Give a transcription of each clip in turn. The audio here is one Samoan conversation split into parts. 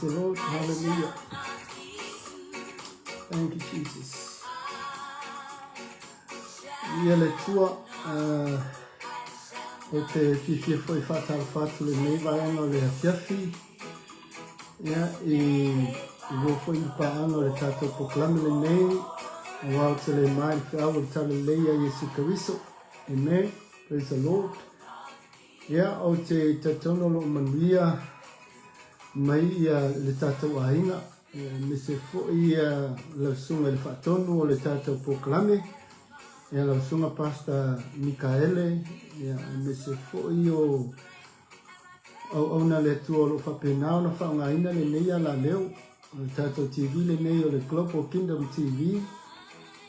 Praise the Lord. Hallelujah. Thank you, Jesus. Ia le tua, uh, o te whiwhia foi whātalofa atu le nei vaenga o le afiafi. Ia, i, i lua foi i pāanga o le tātou pokalame le nei, o wā o te le mai le whiau o le tala lei a Iesu Kariso. Amen. Praise the Lord. Ia, ou te talitonu o lo o manuia mai ia le tatou aiga, aemaise foi ia lau susuga i le faatonu o le tatou polokalame, ia lau susuga Pastor Mikaele, ia aemaise foi o auauna a le Atua o lo o faapena ona faaaogaina lenei alaleo, o le tatou TV lenei o le Global Kingdom TV,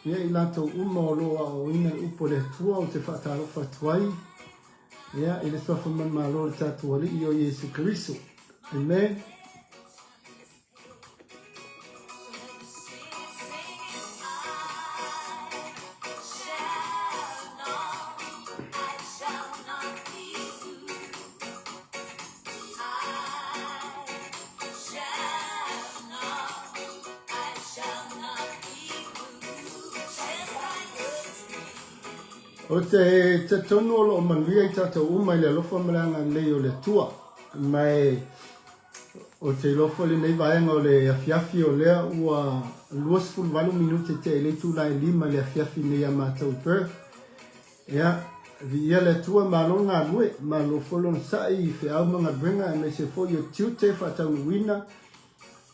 ia i latou uma o lo o aoaoina le upu a le Atua ou te faatalofa atu ai, Ia, i le suafa manumalo o le tatou Alii o Iesu Keriso. Amen. O te tonu o loo manuia i tatou uma i le alofa ma le agalelei o le Atua. Ma e o te iloa foi lenei vaega o le afiafi o lea ua 28 minute tea i le itula e 5 i le afiafi nei ia matou i Perth. Ia, viia le Atua, malo le galue, malo foi le onosai i feau ma galuega aemaise foi o tiute faataunuuina,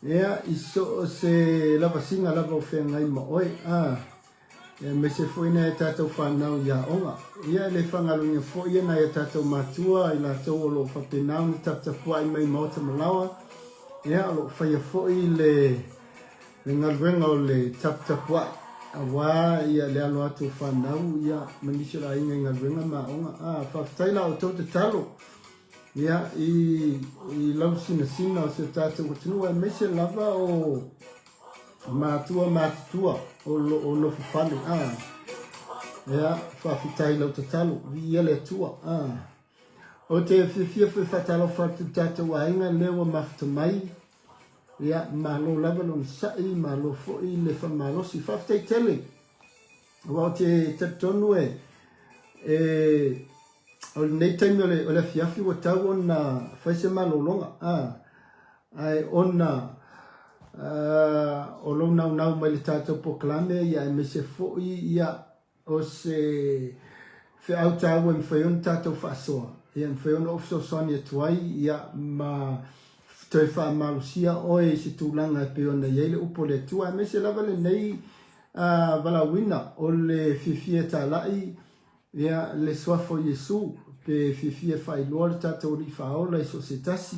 ia, i so o se lavasiga lava o feagai ma oe. Ah. Aemaise foi nai a tatou fanau i aoga. Ia, e le faagaloina foi nai a tatou matua, i latou o lo o faapena ona taputapuai mai i maota ma laoa. Ia, o lo o faia foi le, le galuega o le taputapuai, aua ia le alo atu o fanau, ia, ma nisi o le aiga i galuega ma aoga. A, faafetai la outou tatalo, ia, i, i lau sinasina o si o tatou atunuu, aemaise lava o Matua matutua o lo o nofo fale a Ia faafetai i lau tatalo viia le Atua a Ou te fiafia foi faatalofa atu i le tatou aiga lea ua mafuta mai Ia malo lava le onosai malo foi le faamalosi faafetai tele aua ou te talitonu e e o lenei taimi o le, o le afiafi ua tau ona fai se malologa a Ae ona o lou naunau mai le tatou polokalame ia aemaise foi ia o se feau taua e mafai ona tatou faasoa, ia e mafai ona ou fesoasoani atu ai ia ma toe faamalosia oe i se tulaga e pei ona i ai le upu a le Atua, aemaise lava lenei valaauina o le fiafia e talai Ia, le Suafa o Iesu, pe fiafia e faailoa le tatou Alii Faaola i so o se tasi,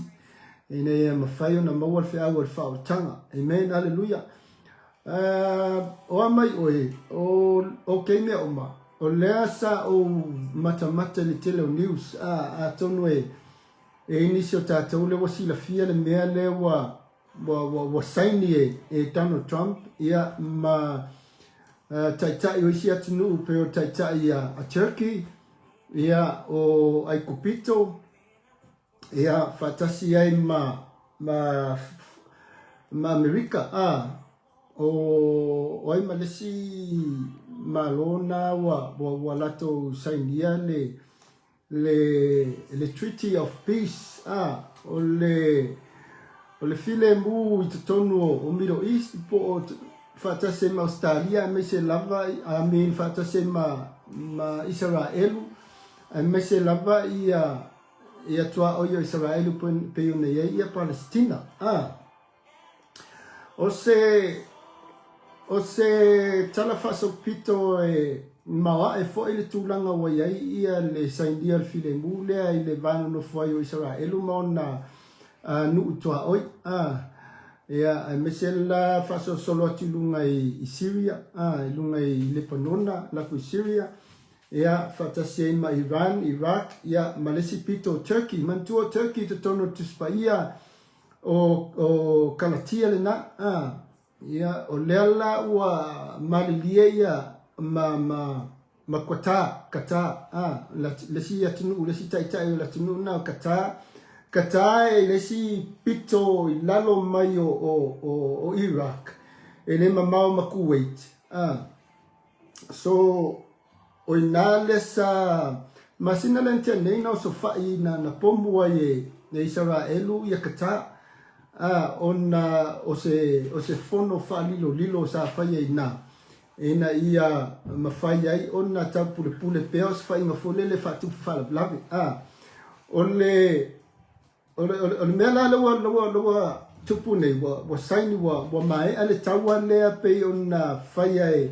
ina ia mafai ona maua le feau o le faaolataga. Amen, aleluia. Uh, o a mai oe, o, o kei mea uma, o lea sa ou matamata i le tele o news, a, atonu e, e i nisi o tatou lea ua silafia le mea lea ua, ua, ua, ua saini e, e Donald Trump, ia, ma uh, taitai o isi atunuu pei o taitai a, a Turkey, ia, o Aikupito, ia, faatasi ai ma, ma, ma Amerika, a, o, o ai ma le isi malo na ua, ua, ua latou sainia le, le, le Treaty of Peace, a, o le, o le filemu i totonu o, o Middle East po o faatasi ai ma Ausetalia aemaise lava, I mean, faatasi ai ma, ma Isaraelu, aemaise lava ia, ia tuaoi o Isaraelu pei ona i ai ia Palesitina, a. O se, o se tala faasolopito e maoae foi le tulaga ua i ai ia le sainia o le filemu lea i le va nonofo ai o Isaraelu ma ona nuu tuaoi, a, ia, aemaise la faasolosolo atu i luga i, i Syria, a, i luga i Lepanona, laku i Syria, ia, faatasi ai ma Iran, Iraq, ia, ma le isi pito o Turkey. Manatua o Turkey i totonu o le Tusi Paia, O, o Kalatia lena, a, ia, o lea la ua malilie ia ma, ma, ma Qatar, Qatar, a, le isi atunuu, le isi taitai o le atunuu lena o Qatar, Qatar e i le isi pito i lalo mai o, o, o, o Iraq, e le mamao ma Kuwait. A. So, o ina lea sa masina lea na tea nei na osofai na, na pomu ai e, e Isaraelu ia Qatar. A, ona o se, o se fono faalilolilo sa faia i ina, ina ia mafai ai ona taupulepule pea o se faiga foi lele faatupu faalavelave. A, o le, O le, o le, o le mea la lea ua, lea ua, ua tupu nei, ua, ua saini, ua, ua maea le taua lea pei ona faia e,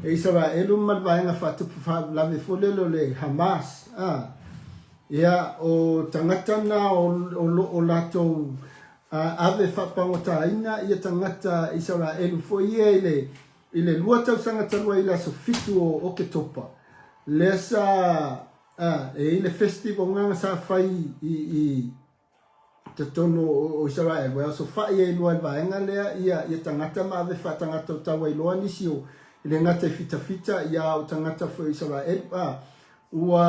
e Isaraelu ma le vaega faatupu faalavelave foi lele o le Hamas. A, ia, o tagata na o, o lo o latou a, ave faapagotaina ia tagata Isaraelu foi ia i le, i le 2 tausaga talu ai i le aso 7 o Oketopa, lea sa A, e i le festival nga sa fai i, i totonu o, o Isaraelu, e osofai ai loa i le vaega lea ia, ia tagata ma ave faatagata o tau ai loa nisi o, e le gata i fitafita, ia a o tagata foi o Isaraelu. A, ua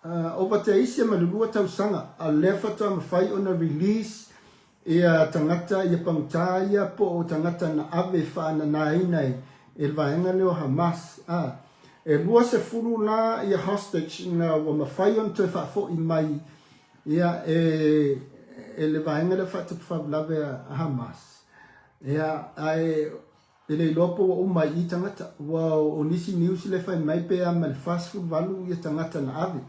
uh, ova te isi ma le 2 tausaga, a lea faatoa mafai ona release Ia tagata, ia pagota ia po o tagata na ave faananaina e le vaega lea o Hamas. A, e 20 la ia hostage na ua mafai ona toe faafoi mai ia e e le vaega lea faatupu faalavelave a Hamas. Ia, ae e le iloa po ua uma ai i i tagata. Ua o nisi news lea fai mai pe a ma le 48 ia tagata na ave.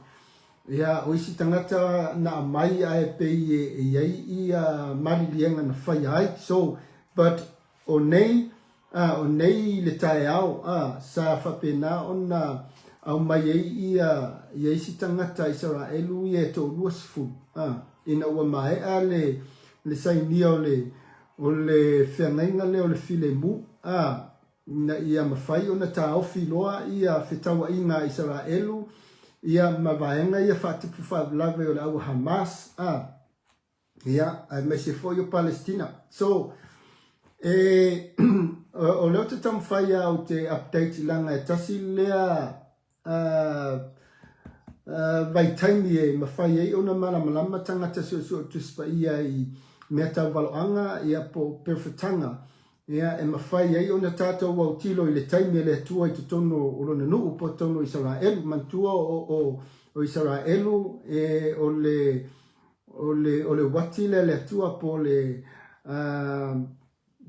Ia, o isi tagata na aumai ae pei e i ai ia maliliega na faia ai. So, but o nei, a, o nei i le taeao, a, sa faapena ona aumai ai ia, ia isi tagata Isaraelu ia e toa-20, a, ina ua maea le, le sainia o le, o le feagaiga lea o le filemu, a, ina ia mafai ona taofi loa ia fetauaiga a Isaraelu ia ma vaega ia faatupu faalavelave o le au Hamas a ia aemaise foi o Palestina. So e o lea ou te taumafai lava ou te update leaga e tasi lea vaitaimi e mafai ai ona malamalama tagata suesue o Tusi Paia i mea tau valoaga ia po o perofetaga ia e mafai ai ona tatou autilo i le taimi a le Atua i totonu o lona nuu po o totonu o Isaraelu. Manatua o, o, o Isaraelu e, o le o le o le uati lea a le Atua po o le uh,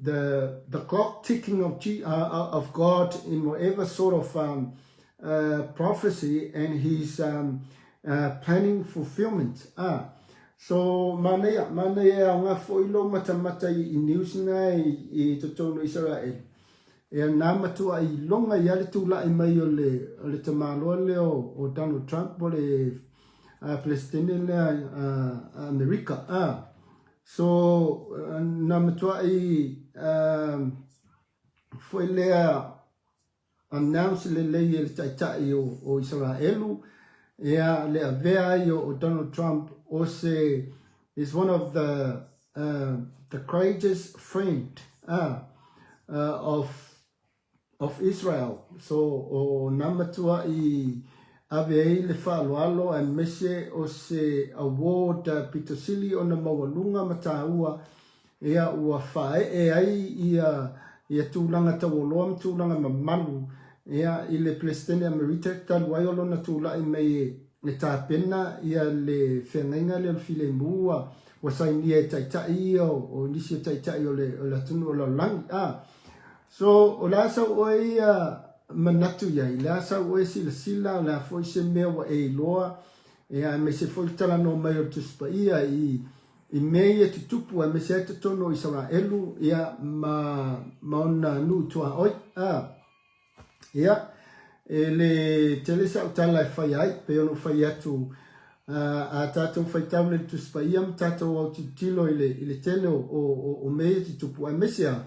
the the clock ticking of G, of God in whatever sort of um, prophecy and his um, planning fulfillment. Ah, so manaia, manaia e aoga foi lou matamata i, i news na i, i totonu o Isaraelu. E nā matua i longa i a le tula'i mai o le, o le tamaloa lea o, o Donald Trump po le Peresetene lea a Amerika. Ah, So, na matua'i foi lea announce lelei e le Taitai o, o Isaraelu, ia le avea ai o, o Donald Trump o se is one of the the greatest friend of of Israel. So, o nā matua i ave ai le faaaloalo aemaise o se award pito sili ona maualuga ma tāua, ia ua faaee ai ia ia tulaga taualoa ma tulaga mamalu ia i le Peresetene Amerita talu ai o lona tula'i mai e tapena ia le feagaiga lea o le filemu ua ua sainia e taitai ia o nisi o taitai o le o le atunuu o le lalolagi. A So, o le a sau oe ia manatu i ai, o le a sau oe silasila, o le a foi se mea ua e iloa, ia, aemaise foi le talanoa mai o le Tusi Paia i, i mea ia tutupu, aemaise ai totonu o Isaraelu, ia, ma, ma ona nuu tuaoi. A, ia, e le tele sau tala e fai ai, pei ona ou fai atu, a, a tatou faitau le Tusi Paia ma tatou autilotilo i le, i le tele o, o, o, o mea ia tutupu, aemaise a,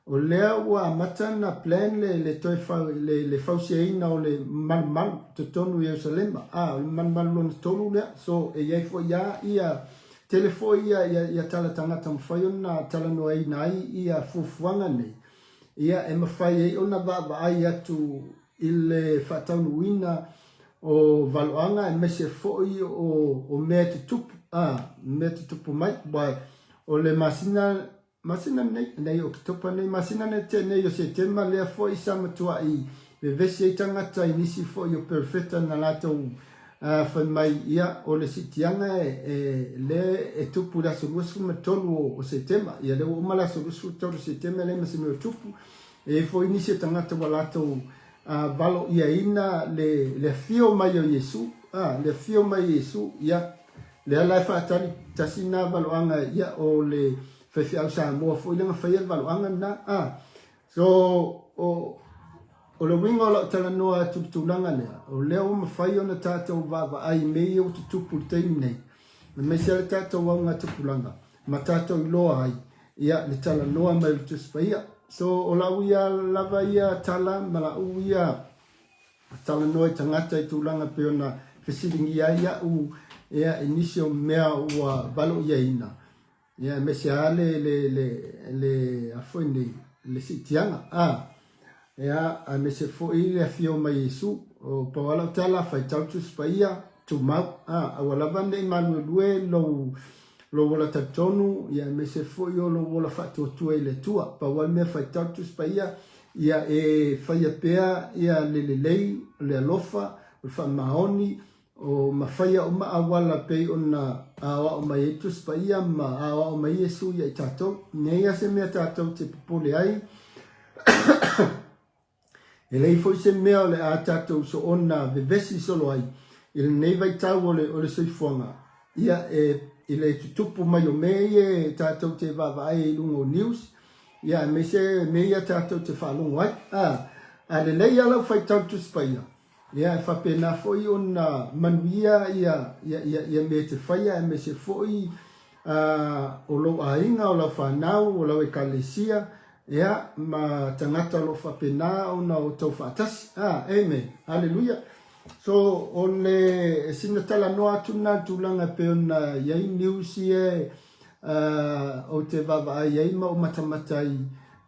O lea ua amata na plan le, le toe fau, le, le fausiaina o le malumalu totonu i Ierusalema. A, o le malumalu lona tolu lea. So, e i ai foi lava ia, tele foi ia, ia, ia tala tagata mafai ona talanoaina ai ia fuafuaga nei, ia e mafai ai ona vaavaai atu i le faataunuuina o valoaga aemaise foi o, o mea e tutupu. a, mea tutupu mai, aua o le masina, masina nei, nei o Oketopa nei, masina nei tea nei o Setema, lea foi sa matuai vevesi ai tagata i nisi foi o perofeta na latou fai mai, ia, o le siitiaga e, e, lea e tupu i le aso 23 o Setema, ia lea ua uma le aso 23 o Setema e leai ma se mea o tupu. E i ai foi nisi o tagata ua latou valoiaina le, le afio mai o Iesu, a, le afio mai o Iesu, ia, lea la e faatali tasi na valoaga, ia, o le faifeau Samoa foi lea na faia le valoaga lena, a. So, o, o le uiga o lau talanoa atu i le tulaga lea, o lea ua mafai ona tatou vaavaai i mea ia ua tutupu i le taimi nei, aemaise lava le tatou augatupulaga, ma tatou iloa ai, ia, le talanoa mai o le Tusi Paia. So, o lau ia lava ia tala ma lau ia talanoa i tagata i tulaga pei ona fesiligia ai au, ia, i nisi o mea ua valoiaina, ia, aemaise lava le, le, le, le, a foi nei, le siitiaga, a, ia, aemaise foi le afio mai Iesu. O pau lava lau tala, faitau Tusi Paia, tumau, a, aua lava ne i maluelue lou, lou ola talitonu, ia, aemaise foi o lou ola faatuatua i le Atua. Pau lava le mea faitau le Tusi Paia, ia e faia pea ia le lelei, o le alofa, o le faamaoni, o ma faia uma auala pei ona aoao mai ai Tusi Paia ma aoao mai Iesu ia i tatou. Nei a se mea tatou te popole ai, e leai foi se mea o le a tatou soona vevesi solo ai i lenei vaitau o le, o le soifuaga, ia e, i le tutupu mai o mea ia e tatou te vaavaai ai i luga o news, ia aemaise mea ia tatou te faalogo ai. A, a lelei lava lau faitau Tusi Paia, Ia, e faapena foi ona manuia ia, ia, ia, ia mea e te faia, aemaise foi o lou aiga, o lau fanau, o lau ekalesia, ia, ma tagata o lo o faapena ona outou faatasi. Ah, amen. Haleluia. So, o le sina talanoa atu lena i le tulaga e pei ona i ai news ia ou te vaavaai ai ma ou matamata ai,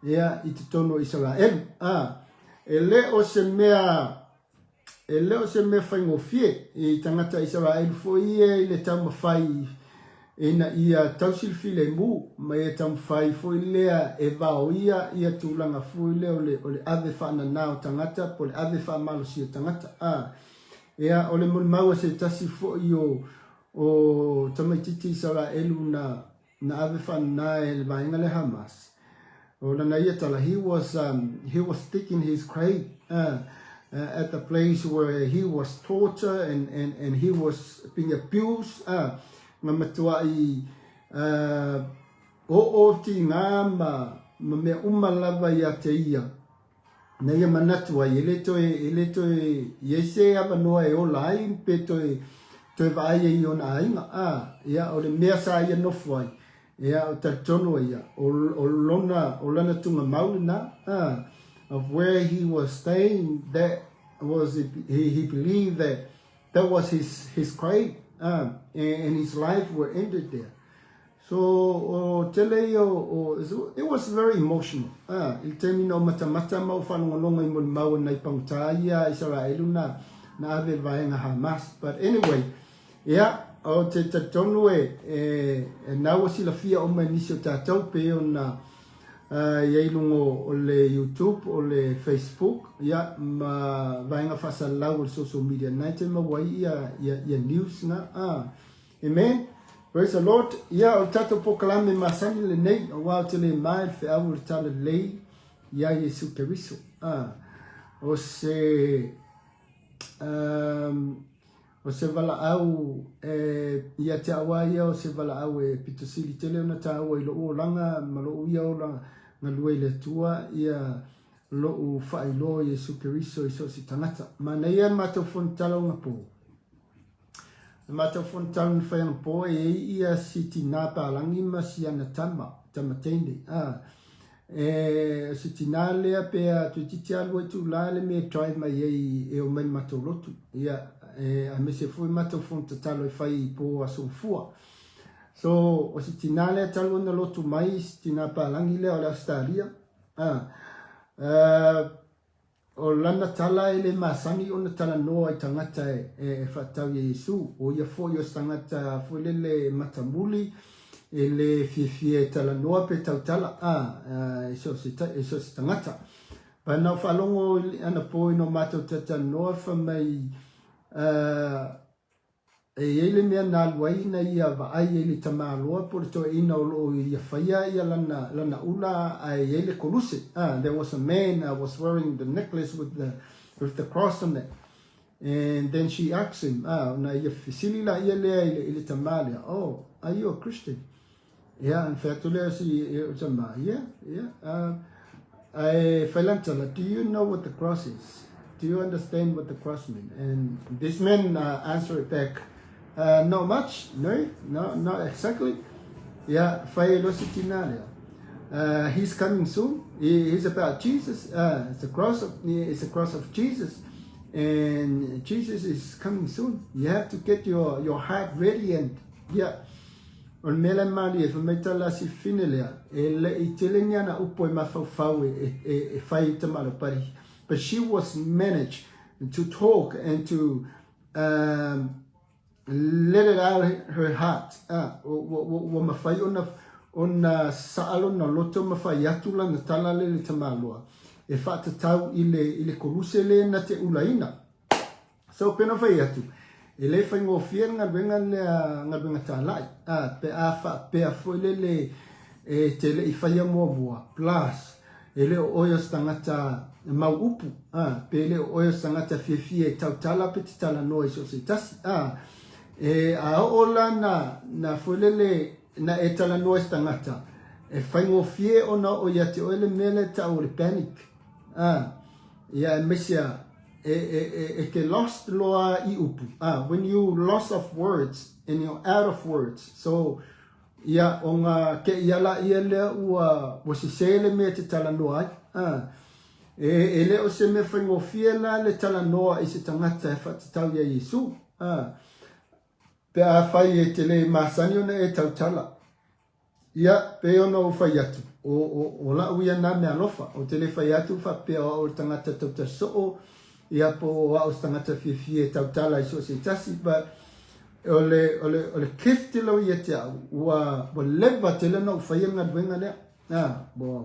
ia, i totonu o Isaraelu. Ah, E le o se mea, e le o se mea faigofie i tagata Isaraelu foi ia i le taumafai ina ia tausi le filemu, ma ia taumafai foi lea e vaoia ia tulaga foi lea o le, o le ave faanana o tagata po o le ave faamalosia o tagata. A, ia, o le molimau a se tasi foi o, o tamaitiiti Isaraelu na, na ave faanana e le vaega lea Hamas. O lana ia tala, he was, um, he was sticking his crate uh, uh, at the place where he was tortured and, and, and he was being abused. Uh, nga matuai uh, oo tingā ma, ma mea uma lava ia te ia. Na ia manatu ai, e le toe, e le toe i ai se avanoa e ola ai pe toe, toe vaai ai i ona aiga. A, ia, o le mea sa ia nofo ai, ia, o talitonu ai ia, o, o lona, o lana tugamau lena, a, of where he was staying, that was, he, he believed that that was his, his grave, a, and his life were ended there. So, o tele ia o, o, it was very emotional, ah, i le taimi na ou matamata ma ou faalogologo i molimau a nai pagota ia a Isaraelu na, na ave i le vaega Hamas. But anyway, ia, ou te talitonu e, e, e na ua silafia uma e nisi o tatou pei ona uh, i ai luga o le YouTube, o le Facebook, ia, ma vaega faasalalau o le social media, na e te maua ai ia, ia, ia news na, ah. Amen. Praise the Lord. Ia, o le tatou polokalame masani lenei, aua ou te le ma i le feau o le talalelei iā Iesu Keriso. Ah, o se, um, o se valaau e, ia te au lava ia o se valaau e pito sili tele ona tāua i lou olaga ma lou ia ola galue i le Atua, ia lou faailoa o Iesu Keriso i so o se tagata. Manaia le matou fonotaga o gapō. Le matou fonotaga na fai anapo e i ai ia si tinā palagi ma si ana tama, tama teine. A, e, o si tinā lea pe a toeitiiti lava lua itulā le mea e drive mai ai e omai i le matou lotu. Ia, e, aemaise foi matou fono tatalo e fai i po Aso Gafua. So, o si tinā lea talu ona lotu mai, si tinā palagi lea o le Ausetalia. A, a, O lana tala e le masani ona talanoa i tagata e faatatau ia Iesu, o ia foi o se tagata foi lele matamuli, e le fiafia e talanoa pe tautala a i so o se tagata. But na ou faalogo anapo ina o matou talatalanoa fai mai E i ai le mea na alu ai ina ia vaai ai le tamaloa po o le toeaina o lo o ia faia ia lana, lana ula ae i ai le koluse. Ah, there was a man was wearing the necklace with the, with the cross on it. And then she asked him, ah, ona ia fesili la ia lea i le, i le tamā lea, oh, are you a Christian? Ia, ona fai atu lea o si, o tama, yeah, yeah. Ae fai lana tala, do you know what the cross is? Do you understand what the cross mean? And this man answered back, not much, no, no, not exactly. Ia, fai e loa si tina lea. He's coming soon. He's about Jesus. It's the cross of, it's the cross of Jesus. And Jesus is coming soon. You have to get your heart ready and yeah. O le mea la e malie, fai mai tala si fine lea, e le'i tele ni ana upu e mafaufau e fai i tamalo, but, but she was managed to talk and to um, let it out her heart. Ah, ua mafai ona, ona sa'a lona loto ma fai atu lana tala le le tamaloa e fa'atatau i le, i le koluse le na te ulaina. So pei ona fai atu, e le faigofie le galuega lea galuega talai, a, pe a faapea foi lele e te le i faia muamua, plus e le o oe o se tagata mau upu, a, pe le o oe o se tagata fiafia e tautala pe te talanoa i so o se tasi, a, e a oo la na, na foi lele na e talanoa i se tagata, e faigofie ona oo ia te oe le mea lea e tau o le panic, a, ia aemaise a, e, e, e, e te lost loa i upu. Ah, when you lost of words and you're out of words. So, ia, o ngā ke ia la ia lea ua, ua sese le mea te talanoa ai. Ah, e, e le o se mea whaingofie la le talanoa i se tangata e whaatatau ia Iesu. Ah, pe a whai e te le masani ona e tautala. Ia, pei ona ou fai atu, o, o, o la'u ia nā mea alofa, ou te le fai atu faapea o a'u o le tagata tauta so'o, ia, po o a'u o se tagata fiafia e tautala i so o se tasi, but o le, o le, o le gift lea ua ia te a'u, ua, ua leva tele ona ou faia le galuega lea, a, ua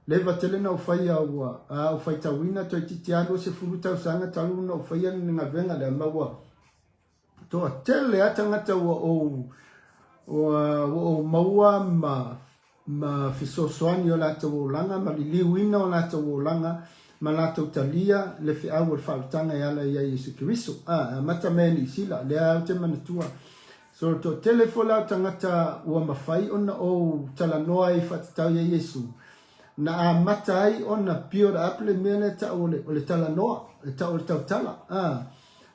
leva tele ona ou faia, ua, a ou faitauina toeitiiti lava 20 tausaga talu ona ou faia le galuega lea, ma ua Toatele a tagata ua ou ua ou maua ma ma fesoasoani o latou olaga ma liliuina o latou olaga ma latou talia le feau o le faaolataga e ala ia Iesu Keriso. A, e amata mai e Niusila, lea ou te manatua. So, toatele foi la o tagata ua mafai ona ou talanoa ai faatatau ia Iesu, na amata ai ona build up le mea lea tau o le, o le talanoa, le tau o le tautala. A,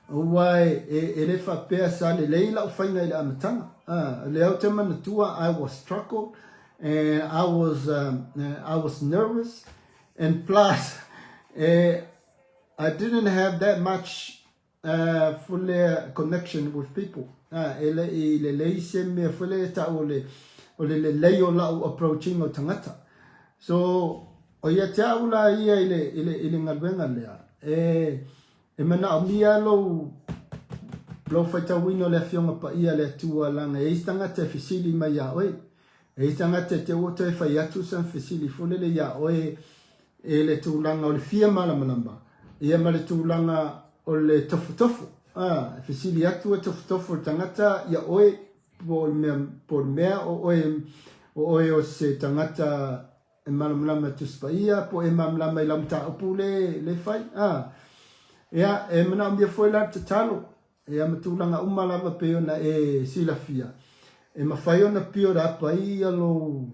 Aua e, e le faapea sa lelei la'u faiga i le amataga. A, lea ou te manatua I was struggle and I was, um, I was nervous and plus eh, I didn't have that much full connection with people. A, e le i lelei se mea foi lea e ta'u o le, o le lelei o la'u approaching o tagata. So, o ia te a'u la ia i le, i le, i le galuega lea, e, E manaomia lou lou faitauina o le Afioga Paia a le Atua leaga e i ai se tagata e fesili mai iā oe. E i ai se tagata e te ua toe fai atu sana fesili foi lele iā oe e le tulaga o le fia malamalama, ia ma le tulaga o le tofotofo. A, e fesili atu e tofotofo le tagata ia oe po o le mea, po o le mea o oe, o oe o se tagata E malamalama e Tusi Paia, po e malamalama i lau mataupu le, le fai. A, ia, e manaomia foi la le tatalo, ia ma tulaga uma lava pei ona e silafia, e mafai ona build up ai ia lou,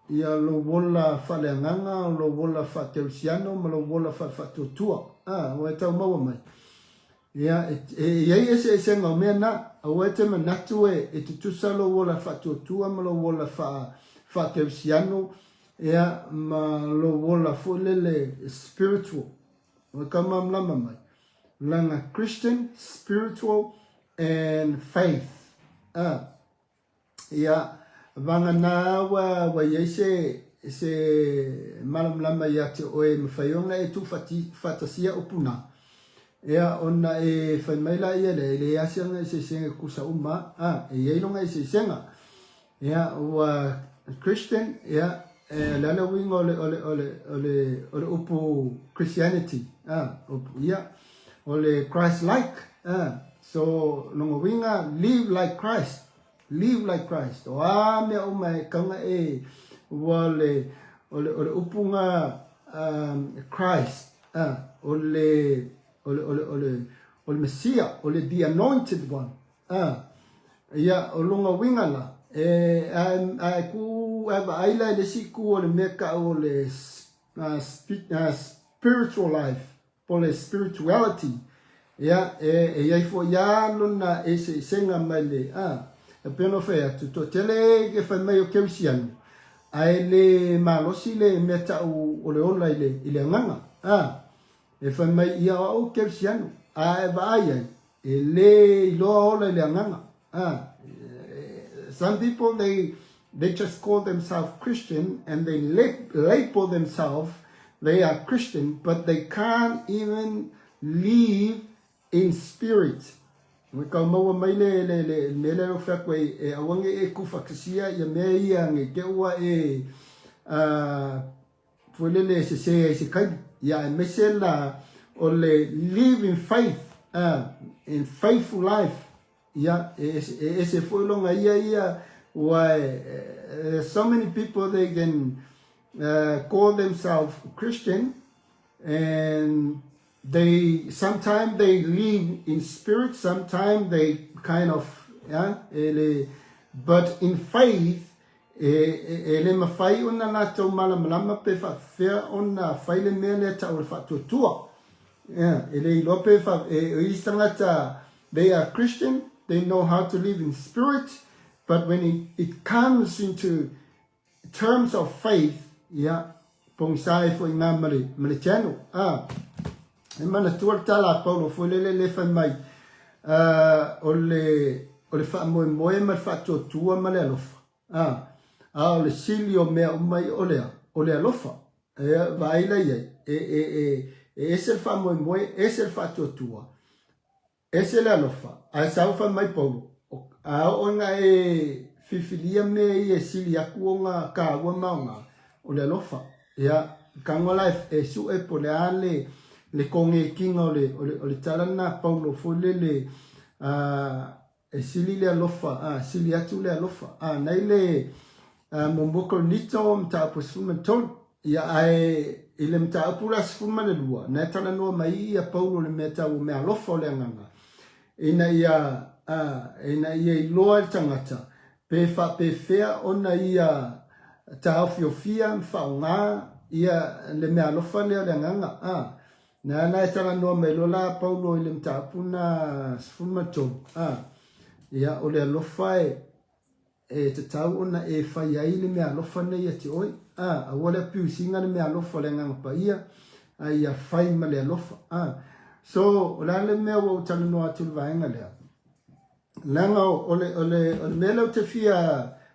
ia lou ola faaleagaga, o lou ola faakerisiano ma lou ola faalefaatuatua. A, ua e tau maua mai. Ia, e, e i ai eseesega o mea na, aua e te manatu e, e tutusa lou ola faatuatua ma lou ola faa, faakerisiano, ia, ma lou ola foi lele spiritual. Ua tau malamalama mai. Leaga Christian, spiritual and faith. A, ia, vagana ua, ua i ai se, se malamalama ia te oe e mafai ona e tuufaatasia upu na, ia, ona e fai mai laia lea, e leai lava se aga eseesega e tutusa uma a, e i ai lona eseesega. Ia, ua Christian, ia, e, le a le uiga o le, o le, o le, o le, o le upu Christianity, a, upu, ia, o le Christ-like, a, so, lona uiga, live like Christ, live like Christ. O a mea uma e kaunga e, ua le, o le, o le upu nga Christ, a, o le, o le, o le, o le, o le Mesia, o le the anointed one, A, ia, o lona uiga la, e, a, a e kū, a e vaai la i le isi itu o le mea ta'u o le spiritual life, po o le spirituality, ia, e, e i ai foi lava lona eseesega mai le, a, e pei ona ou fai atu, toatele e fai mai o kerisiano, ae le malosi le mea ta'u o le ola i le, i le agaga, a, e fai mai, ia, o au kerisiano, a e vaai ai, E le iloa ola i le agaga. Ah, some people they they just call themselves Christian and they label themselves they are Christian but they can't even live in spirit. Ua kau maua mai le le le mea lea o fai atu ai e aua ne i e tuufaatasia ia mea ia nei te ua e Foi lele e sesē ai se kaili. Ia aemaise la o le live in faith, in faithful life, ia e ese, e ese foi lona ia ia, ua e, so many people they can call themselves Christian and they sometimes they live in spirit, sometimes they kind of, yeah, e le, but in faith E, e, e le mafai ona latou malamalama pe faapefea ona fai le mea lea tau o le faatuatua. Yeah, e le iloa pe fa, e, o isi tagata, they are Christian, they know how to live in spirit, but when it, it comes into terms of faith, yeah, pogisa ai foi ngā ma le, ma le channel. Ah, e manatua le tala a Paulo foi lele le fai mai, uh, o le, o le faamoemoe ma le faatuatua ma le alofa. A, a o le sili o mea uma ia o le a? O le alofa. E vaai la i ai, e, e, e, e ese le faamoemoe, ese le faatuatua, ese le alofa. Ae sau fai mai Paulo, a oo ina e filifilia mea ia e sili atu ona kāua ma aoga, o le alofa. Ia, tago la e, e suʻe po o le a le, le kogēkiga o le, o le, o le tala lena a Paulo foi lele, a, E sili le alofa, a, sili atu le alofa. A, nei le a, muamua Korinito, mataupu e 13. Ia, ae i le mataupu la 12, na e talanoa mai i ia Paulo le mea tau o mea alofa o le agaga, ina ia, a, ina ia iloa e le tagata pe faapefea ona ia taofiofia ma faaaoga ia le mea alofa lea o le agaga, a. Na la e talanoa mai loa la Paulo i le mataupu na 13, a, ia, o le alofa e, e tatau ona e fai ai le mea alofa nei ia te oe, a, aua le abuse ina le mea alofa o le Agaga Paia, a ia fai ma le alofa, a. So, o le a le mea ua ou talanoa atu i le vaega lea? Leaga o le, o le, o le mea lea ou te fia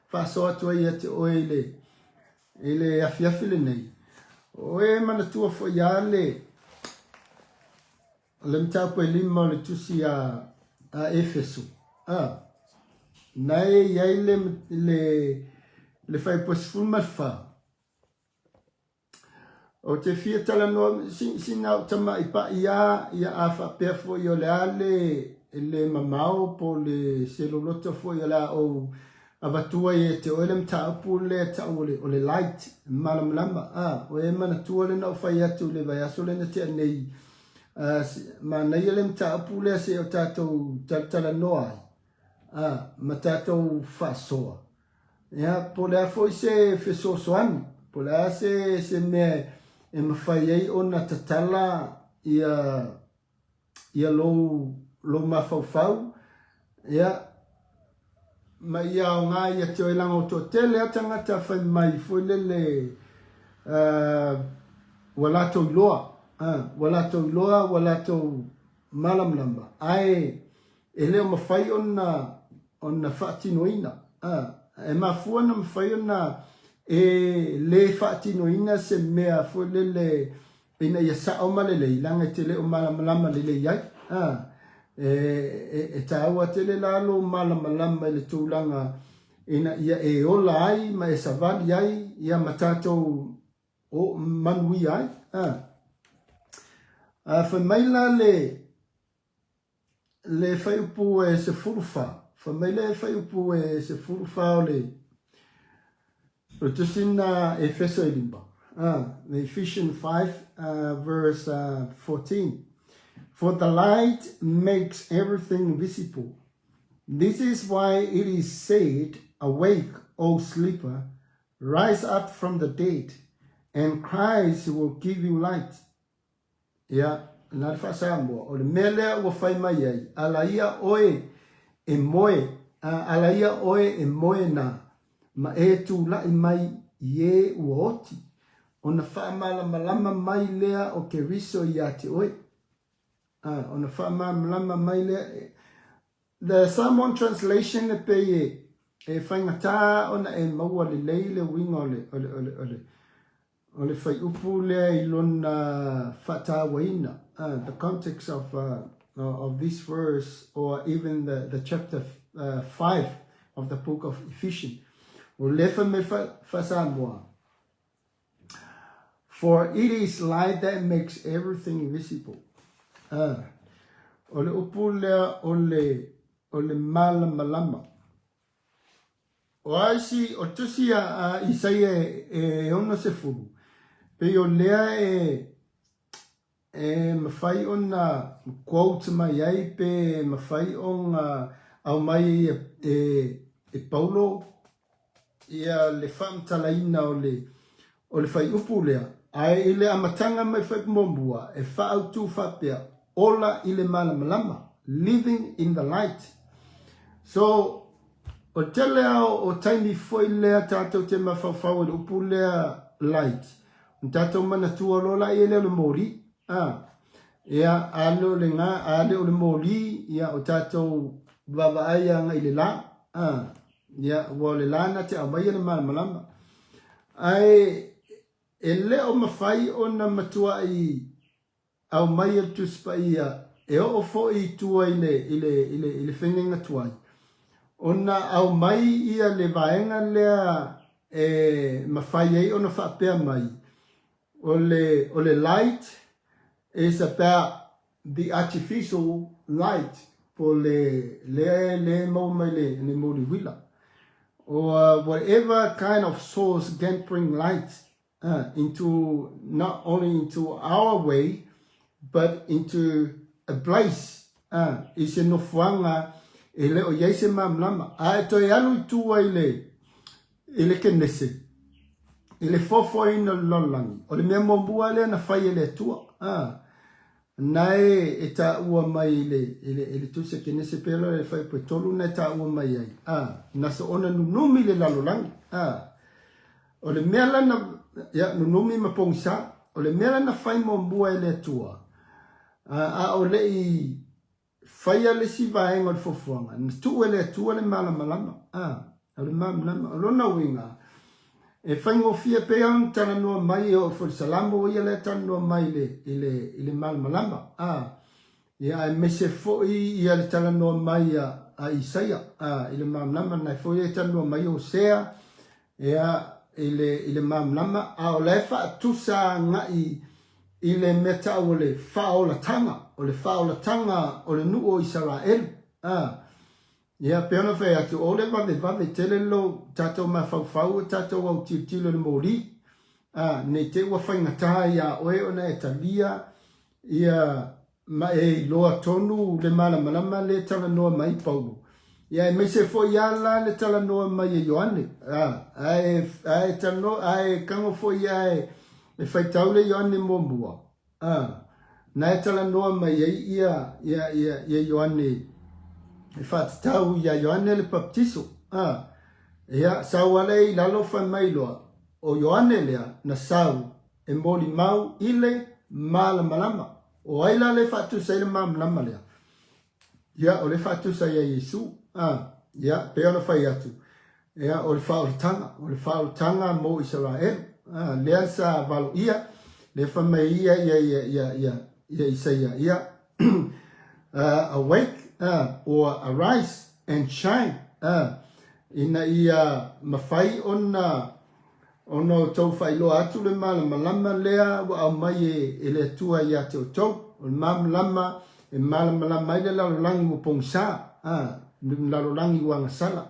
faasoa atu ai ia te oe i le, I le afiafi lenei, o e manatua foi lava le, le mataupu e lima o le tusi a, a Efeso. A, na e i ai le, le, le fuaiupu e 14. Ou te fia talanoa, si, sina ou tama'i pa'i a, ia a faapea foi o le a le, le mamao po o le se loloto foi o le a ou avatua ia te oe le mataupu lea ta'u o le, o le light, malamalama, a, o e manatua le na ou fai atu i le vaiaso lea na tea nei, a, manaia le mataupu lea se i o tatou talatalanoa ai, a, ma tatou faasoa. Ia, po o le a foi se fesoasoani, po o le a se, se mea e mafai ai ona tatala ia, ia lou, lou mafaufau, ia, ma ia aoga ia te oe leaga ua toatele lava tagata fai mai foi lele, uh, ua latou iloa, uh, ua latou iloa, ua latou malamalama, ae E le o mafai ona ona faatinoina. A, e mafua ona mafai ona e lē faatinoina se mea foi lele ina ia sa'o ma lelei, leaga e te le o malamalama lelei ai. A, e, e, e tāua tele la lou malamalama i le tulaga ina ia e ola ai ma e savali ai, ia ma tatou o manuia ai. A, a fai mai la le, le fuaiupu e 14, fai mai le fuaiupu e 14 o le o le tusi na Efeso e 5, the Ephesians 5 verse 14. For the light makes everything visible. This is why it is said, Awake, O sleeper, rise up from the dead, and Christ will give you light. Ia, na le faa-Samoa, o le mea lea ua fai mai ai, ala ia oe e moe, a, ala ia oe e moe nā, ma e tulaʻi mai i ē ua oti, ona faamalamalama mai lea o Keriso iā te oe. A, ona faamalamalama mai lea, The Samoan Translation e pei e, e faigata ona e maua lelei le uiga o le, o le, o le, o le, o le fuaiupu lea i lona faatauaina, the context of, of this verse or even the, the chapter 5 of the book of Ephesians. O lea fai mai faa-Samoa, For it is light that makes everything visible. O le upu lea o le, o le malamalama. O a isi, o le tusi a Isaia e 60, pei o lea e, e mafai ona quote mai ai pe mafai ona aumai ai e, e Paulo ia le faamatalaina o le, o le fuaiupu lea, ae i le amataga mai fuaiupu muamua, e faaautu faapea, Ola i le malamalama, living in the light. So, o le tele lava o taimi foi lea tatou te mafaufau i le upu lea light, ona tatou manatua loa laia lea o le moli. A, ia, a le o le gā, a le o le moli, ia, o tatou vaavaai agai i le la. A, ia, ua o le la na te aumaia le malamalama. Ae e le o mafai ona matuai aumai e le Tusi Paia e oo foi i tua i le, i le, i le, i le fegaiga tuai, ona aumai ia le vaega lea e mafai ai ona faapea mai, o le, o le light is about the artificial light, po o le, lea, lea e maua mai le, le moli uila, or whatever kind of source can bring light into not only into our way but into a place i se nofoaga e le o i ai se malamalama a e toe alu i tua i le i le Kenese i le foafoaina o le lalolagi o le mea muamua lea na fai e le Atua na e e taua mai i le i le i le tusi a Kenese pei o le fuaiupu e 3 na e taua mai ai na soona nunumi le lalolagi O le mea la na, ia, nunumi ma pogisa, o le mea la na fai muamua e le Atua, a o le i faia le isi vaega o le fuafuaga, na tuu e le Atua le malamalama, a, o le malamalama. O lona uiga, e faigofie pei ona talanoa mai e oo foi i le Salamo o ia la e talanoa mai i le, i le, i le malamalama, a, ia, aemaise foi ia le talanoa mai a, a Isaia, a, i le malamalama, na foi e talanoa mai Hosea, Ia, i le, i le malamalama, a o la e faatusa agai i le mea tau o le faaolataga, o le faaolataga o le nuu o Isaraelu. A, ia, pei ona fai atu, o le vavevave tele lo tatou mafaufau o tatou autilotilo i le moli, a, ne i te i ua faigata iā oe ona e talia ia ma e iloa tonu le malamalama le talanoa mai Paulo. Ia aemaise foi a la le talanoa mai e Ioane. A, ae, ae talanoa, ae kago foi ia e, e faitau le Ioane muamua. A, na e talanoa mai ai ia, ia, ia, ia Ioane e faatatau ia Ioane le Papatiso. A, ia, sau ala i lalo fai mai loa, o Ioane lea na sau e molimau i le malamalama. O ai la le faatusa ai le malamalama lea? Ia, o le faatusa ia Iesu. A, ia, pei ona fai atu. Ia, o le faaolataga, o le faaolataga mo Isaraelu. A, lea sa valoia, lea fai mai ia, ia, ia, ia, ia, ia Isaia, ia, awake, or arise and shine, ina ia mafai ona ona outou faailoa atu le malamalama lea ua aumai e, e le Atua ia te outou. O le malamalama e malamalama ai le lalolagi ua pogisa, a, le lalolagi ua agasala.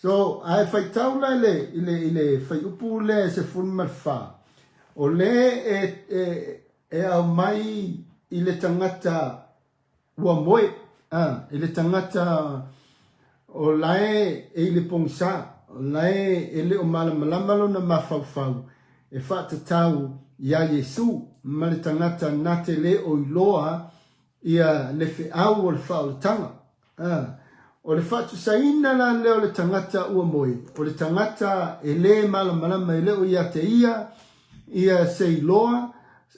So, a e faitau la i le, i le, i le fuaiupu lea e 14, o le e, e, e aumai i le tagata ua moe, a, i le tagata o la e e i le pogisa, o la e e le o malamalama lona mafaufau e faatatau iā Iesu ma le tagata na te le o iloa ia le feau o le faaolataga. A, o le faatusaina la lea o le tagata ua moe, o le tagata e lē malamalama e le o ia te ia ia se iloa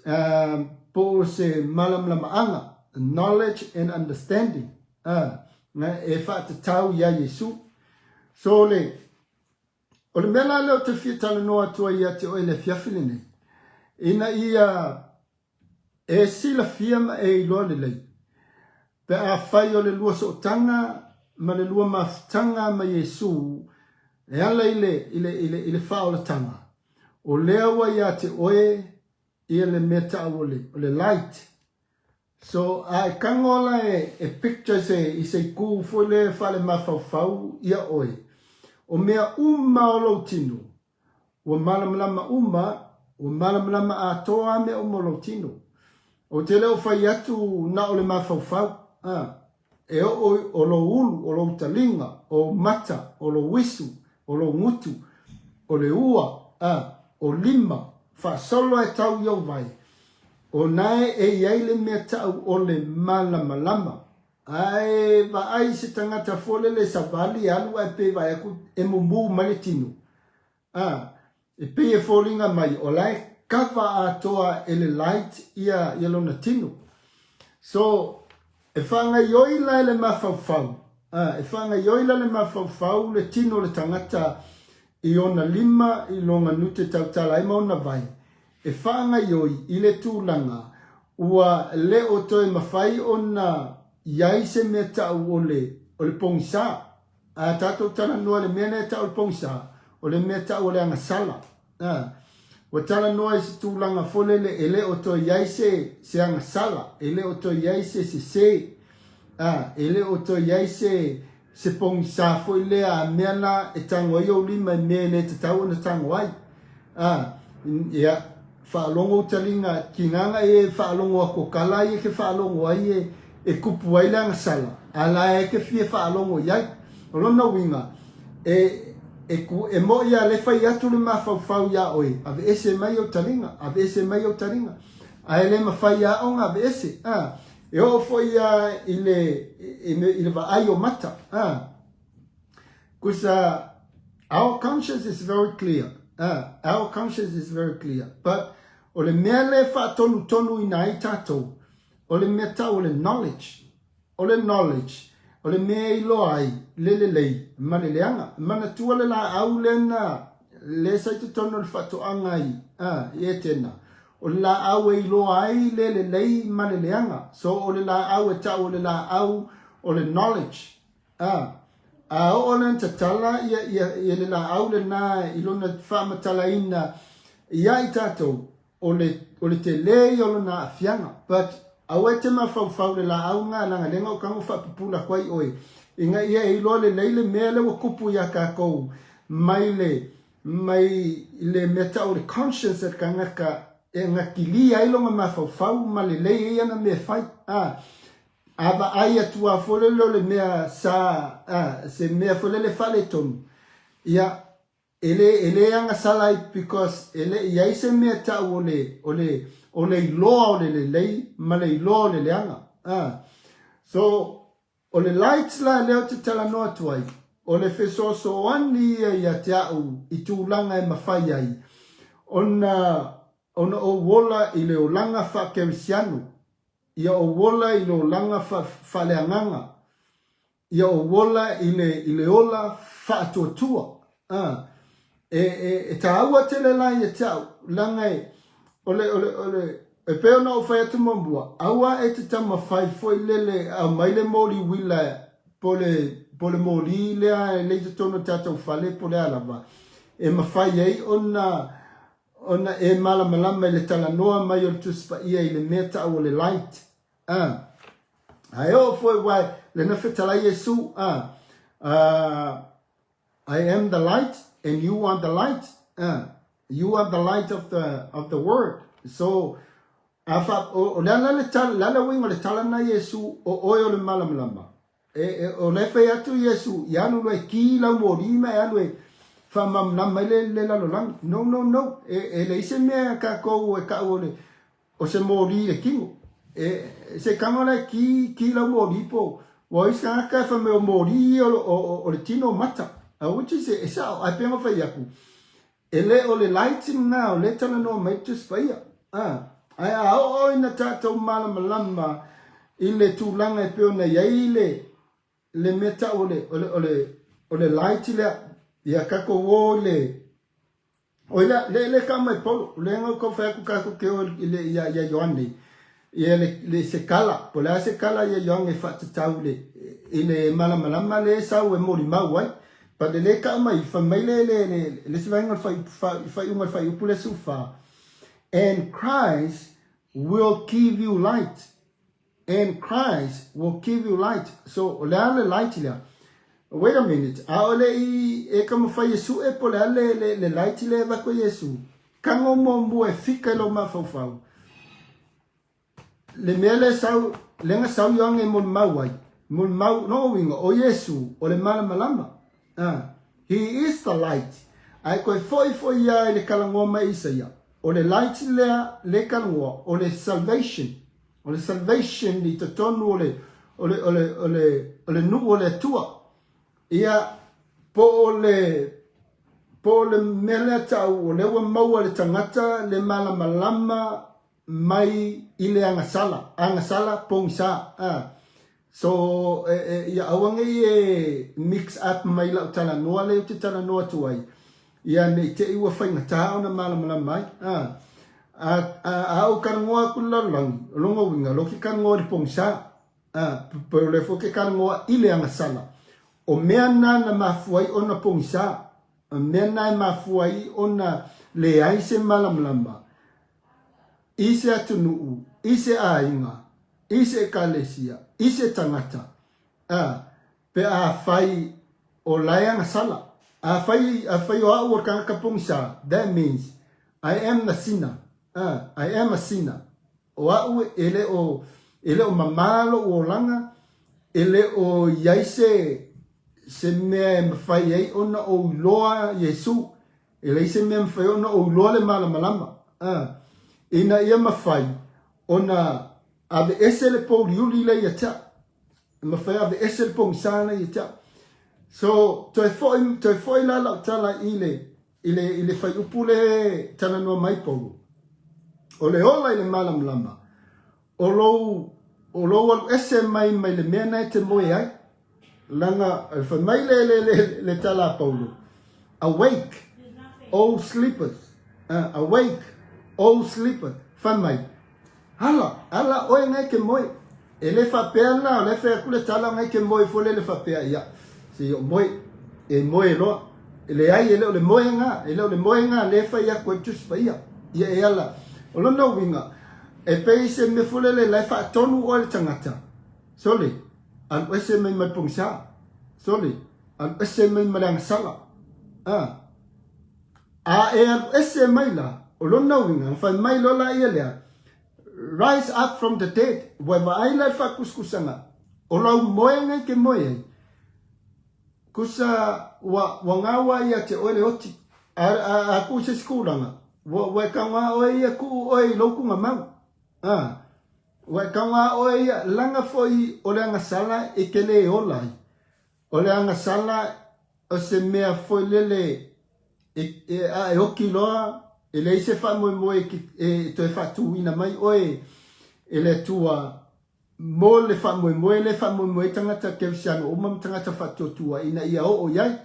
a, po o se malamalamaaga, knowledge and understanding, a, e faatatau iā Iesu. So le, o le mea la lea ou te fia talanoa atu ai ia te oe i le afiafi lenei, ina ia E silafia ma e iloa lelei, pe afai o le lua sootaga ma le lua mafutaga ma Iesu e ala i le, i le, i le, i le faaolataga, o lea ua ia te oe ia le mea taʻu o le, o le light. So, a e tago la e, e picture se, i se itu foi lea faalemafaufau ia oe, o mea uma o lou tino, Ua malamalama uma, ua malamalama atoa a mea uma o lou tino. Ou te le o fai atu na o le mafaufau, a, e oo o lou ulu, o lou taliga, o ou mata, o lou isu, o lou gutu, o le ua, a, o lima, faasolo e tau i ou vae, o nae e i ai le mea taʻu o le malamalama. Ae vaai i se tagata folele savali alu ae pei vaai atu e mumu mai le tino. A, e pei e foliga mai o la e kava atoa e le light ia, ia lona tino. So, e faagaioi la e le mafaufau, a, e faagaioi la le mafaufau le tino o le tagata i ona lima i lona nute tautala ai ma ona vae, e faagaioi i le tulaga ua le o toe mafai ona i ai se mea taʻu o le, o le pogisa. A tatou talanoa i le mea lea e taʻu o le pogisa, o le mea taʻu o le agasala. A, ua talanoa i se tulaga foi lele e le o toe i ai se, se agasala, e le o toe i ai se sesē, a, e le o toe i ai se, se pogisa foi lea a mea la e tago ai ou lima i mea e le tatau ona tago ai. A, ia, faalogo ou taliga, kinaga e faalogo aku o ka la ia ke faalogo ai e, e kupu ai le agasala, a la e ke fia faalogo i ai. O lona uiga, e, e, ku, e moʻi a le fai atu le mafaufau iā oe, aveese mai ou taliga, aveese mai ou taliga. A e le mafai a ona aveese, a, E oo foi a i le, i le, i le vaai o mata. Ah. Because our conscience is very clear. Our conscience is very clear. But o le mea le faatonutonuina ai tatou, o le mea tau o le knowledge. O le knowledge, o le mea e iloa ai le lelei ma le leaga. Manatua le laau lea na, lea sa i totonu o le faatoaga i, ah, i Etena. O le laau e iloa ai le lelei ma le leaga. So o le laau e tau o le laau o le knowledge. A, a oo lea ina tatala ia, ia, ia le laau lena i lona faamatalaina ia i tatou, o le, o le tele ia o lona aafiaga. But aua e te mafaufau le laau lena leaga lea na ou tago faapupula atu ai oe, ina ia e iloa lelei le mea lea ua tupu ia tatou mai le, mai le mea tau o le conscience a le tagata e gatilia ai lona mafaufau ma lelei ai ana mea e fai. A, a vaai atu lava foi lele o le mea sa, a, se mea foi lele faaletonu, ia, e le, e le agasala ai because e le i ai se mea tau o le, o le, o le iloa o le lelei ma le iloa o le leaga. A, so, O le light la lea ou te talanoa atu ai, o le fesoasoani ia ia te a'u i tulaga e mafai ai ona ona ou ola i le olaga faa-Kerisiano, ia ou ola i le olaga faaleagaga, ia ou ola i le i le ola faatuatua. A, e, e, e tāua tele la ia te au, leaga e, o le, o le, o le, e pei ona ou fai atu muamua, aua e te taumafai foi lele e aumai le moli uila po le, po le moli lea e le i totonu o le tatou fale po o le a lava, e mafai ai ona, ona e malamalama i le talanoa mai o le Tusi Paia i le mea taua o le light. A, ae oo foi aua lea na fetalai Iesu, a, a, I am the light and you are the light. You are the light of the of the world. So a fa o, o le ala le tala, le ala uiga o le tala na Iesu o oe o le malamalama. E, e, o le fai atu Iesu i alu loa e ki lau moli ma e alu e faamalamalama ai le, le lalolagi. No, no, no. E, e leai se mea kākou e kau o le O se moli i le kino. E, se kanga la e ki, ki lau moli po, ua isi tagata e fai mai o moli ia o, o, o, o le tino o mata. A which is, e sao, ae pei ona fai atu, e le o le light lena o lea e talanoa mai le Tusi Paia. A, ae a oo ina tatou malamalama i le tulaga e pei ona i ai le, le mea tau o le, o le, o le, o le light lea, ia tatou o i le, O ia, le, le ka mai Paulo, le nga kau fai atu ka ke o i le ia ia Ioane. Ia le le se kala, po le a se kala ia Ioane e faatatau le i le malamalama le sau e molimau ai. But le le ka mai fai mai le le le le se vaega o le fai faiuga o le fuaiupu le 14. And Christ will give you light. And Christ will give you light. So, o le a le light lea? Wait a minute, ʻaʻole i e taumafai e suʻe po o le a le, le, le light lea e avatu e Iesū. Tago muamua e fika i lou mafaufau. Le mea lea sau, lea na sau Ioane e molimau ai. Molimau, lona uiga, o Iesū, o le malamalama. Ah, he is the light. Ae toe foi foi ia i le talanoa mai Isaia. O le light lea, le talanoa, o le salvation. O le salvation i totonu o le, o le, o le, o le, o le nuu o le Atua. Ia, po o le, po o le mea lea tau, o lea ua maua le tagata le malamalama mai i le agasala, agasala pogisa. Ah. So, e, e, ia aua ne i e mix up mai lau talanoa lea ou te talanoa atu ai, ia ne i te i ua faigata ona malamalama ai. A, a, a, a ou talanoa atu i le lalolagi, o lona uiga, o lea ou te talanoa i le pogisa, a, pe o lea foi ou te talanoa i le agasala. O mea na na mafua ai ona pogisa, o mea na e mafua ai ona leai se malamalama i se atunuu, i se aiga, i se ekalesia, i se tagata, a, pe afai o la e agasala. Afai, afai o au o le tagata pogisa, that means I am the sinner, a, I am a sinner. O au e le o, e le o mamā loʻu olaga, e le o i ai se, se mea e mafai ai ona ou iloa Iesū. E leai se mea e mafai ona ou iloa le malamalama, a, ina ia mafai ona aveese le pouliuli lea ia te au. E mafai aveese le pogisa lea ia te au. So, toe foi, toe foi la lau tala i le, i le, i le fuaiupu lea talanoa mai Paulo. O le ola i le malamalama, o lou, o lou alu ese mai mai le mea na e te moe ai. Leaga, e fai mai le, le, le, le tala a Paulo, Awake, O sleepers, uh, awake, O sleeper, fai mai, ala, ala oe ngai ke moe. E le faapea la, o le fai atu le tala ngai ke moe foi le le faapea, ia, se i o moe, e moe loa. E leai, e le o le moega, e le o le moega le fai atu ai le Tusi Paia. Ia e ala. O lona uiga, e pei se mea foi lele la e faatonu oe le tagata. Sole, alu ese mai ma le pogisa. Sole, alu ese mai ma le agasala. A, a e alu ese mai la, o lona uiga, na fai mai loa la ia lea, rise up from the dead, ua e vaai la i le faakusikusaga, o lau moega i te moe ai, kusa ua, ua gaoa ia te oe le oti. A, a, a kuu se isi tulaga, ua, ua e taugā oe ia tuu oe i lou tugamau. A, Ua e taugā oe ia, leaga foi o le agasala e te lē ola ai. O le agasala o se mea foi lele e, e, a e oki loa, e leai se faamoemoe e, e toe faatūina mai oe e le Atua mo le faamoemoe lea e faamoemoe ai tagata kerisiano uma ma tagata faatuatua ina ia oo i ai.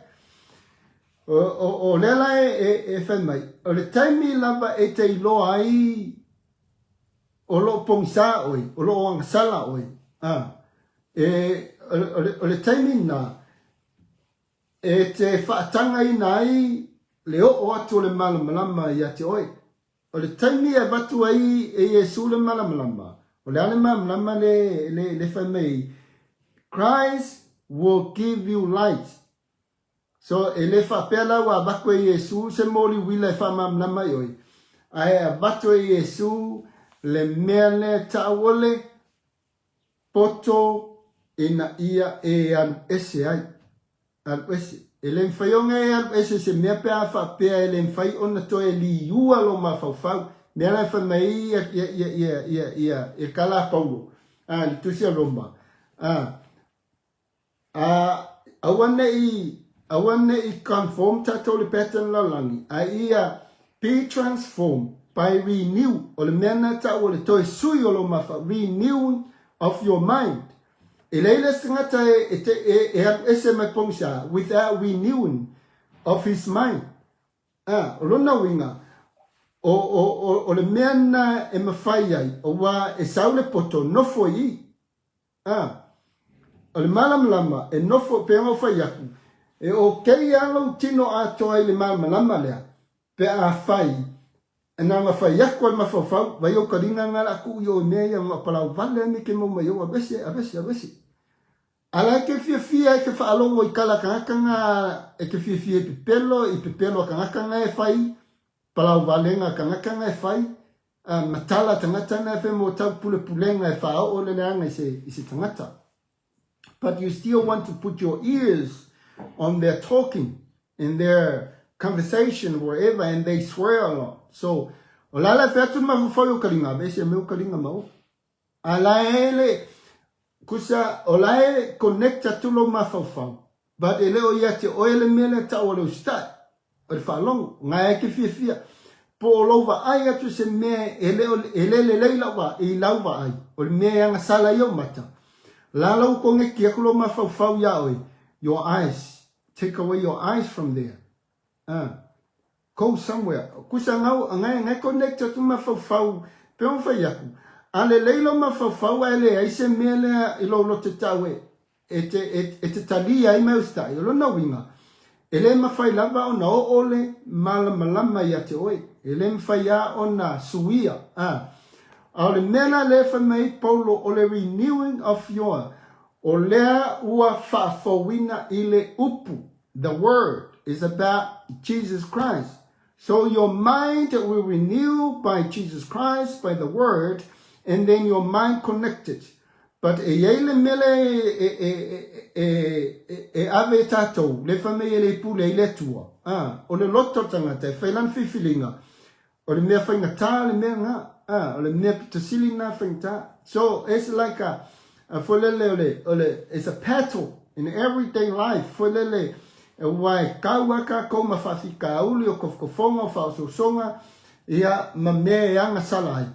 O lea la e fai mai, o le taimi lava e te iloa ai o lo o pogisa oe, o lo o agasala oe, a, e, o le taimi lena e te faatagaina ai le oo atu o le malamalama ia te oe. O le taimi e avatu ai e Iesu le malamalama, o le a le malamalama le, le, le fai mai, Christ will give you light. So, e le faapea la ua avatu e Iesu se moli uila e faamalamalama i oe, ae avatu e Iesu le mea lea ta'u o le poto ina ia e alu ese ai. Alu ese. E le mafai ona e alu ese se mea pe a faapea e le mafai ona toe liua lou mafaufau. Mea la e fai mai ai ia, ia, ia, ia, ia, ia, ia tala a Paulo, a, le tusi a Roma, a, A, aua ne i, aua ne i conform tatou le pattern lalolagi, a ia be transformed by renew, o le mea lena e tau o le toe sui o lou mafaufau, renewing of your mind. E leai le isi tagata e, e, te, e, e alu ese mai pogisa without renewing of his mind. A, o lona uiga, o, o, o, o le mea lena e mafai ai, aua e sau le poto, nofo i i. A, o le malamalama e nofo pei ona ou fai atu, e okei lava lou tino atoa i le malamalama lea, pe a fai, na ona fai atu a le mafaufau, vai ou kaliga nga la tuu i o i mea ia, na o palau vale a me ke mau mai ou, aveese, aveese, aveese. A la e ke fiafia e ke faalogo i tala a tagata nga e ke fiafia i pepelo, i pepelo a tagata nga e fai, Palau valega tagata na e fai, a matala tagata na e fai mo tau pulepulega e faaoo le leaga i se, i se tagata. But you still want to put your ears on their talking, in their conversation, wherever, and they swear a lot. So, o la la e fai atu le mafaufau i o kaliga, aveese mai o kaliga ma o. A la e le, kusa, o la e connect atu lou mafaufau, but e le o ia te oe le mea lea tau o le usitai, o le faalogo, nga e ke fiafia, po o lou vaai atu se mea e le o, e le lelei lau va, i lau vaai, o le mea e agasala i ou mata, la la ua koneki aku lou mafaufau iā oe, your eyes, take away your eyes from there. Ah. Go somewhere. Kusa ngau, ngai, ngai connect atu mafaufau, pe ona fai aku. A lelei lou mafaufau ae leai se mea lea i lou loto tau e, e te, e, e te talia ai mai usitai. O lona uiga, e le mafai lava ona oo le malamalama ia te oe. E le mafai lava ona suia. Ah. A o le mea la lea e fai mai ai Paulo o le renewing of your, o lea ua faafouina i le upu. The word is about Jesus Christ. So your mind will renew by Jesus Christ, by the word, and then your mind connected. But e iai le mea lea e, e, e, e, e, e ave e tatou, le fai mai e le pule ai le Atua. Ah, o le loto o le tagata e fai lana filifiliga, O le mea faigata le mea nga, a, o le mea pito sili na faigata. So, it's like a, a foi lele o le, o le, it's a battle in everyday life, foi lele, aua e kau a kākou ma faafikauli o kofokofoga o faaosoosoga, ia, ma mea e agasala ai.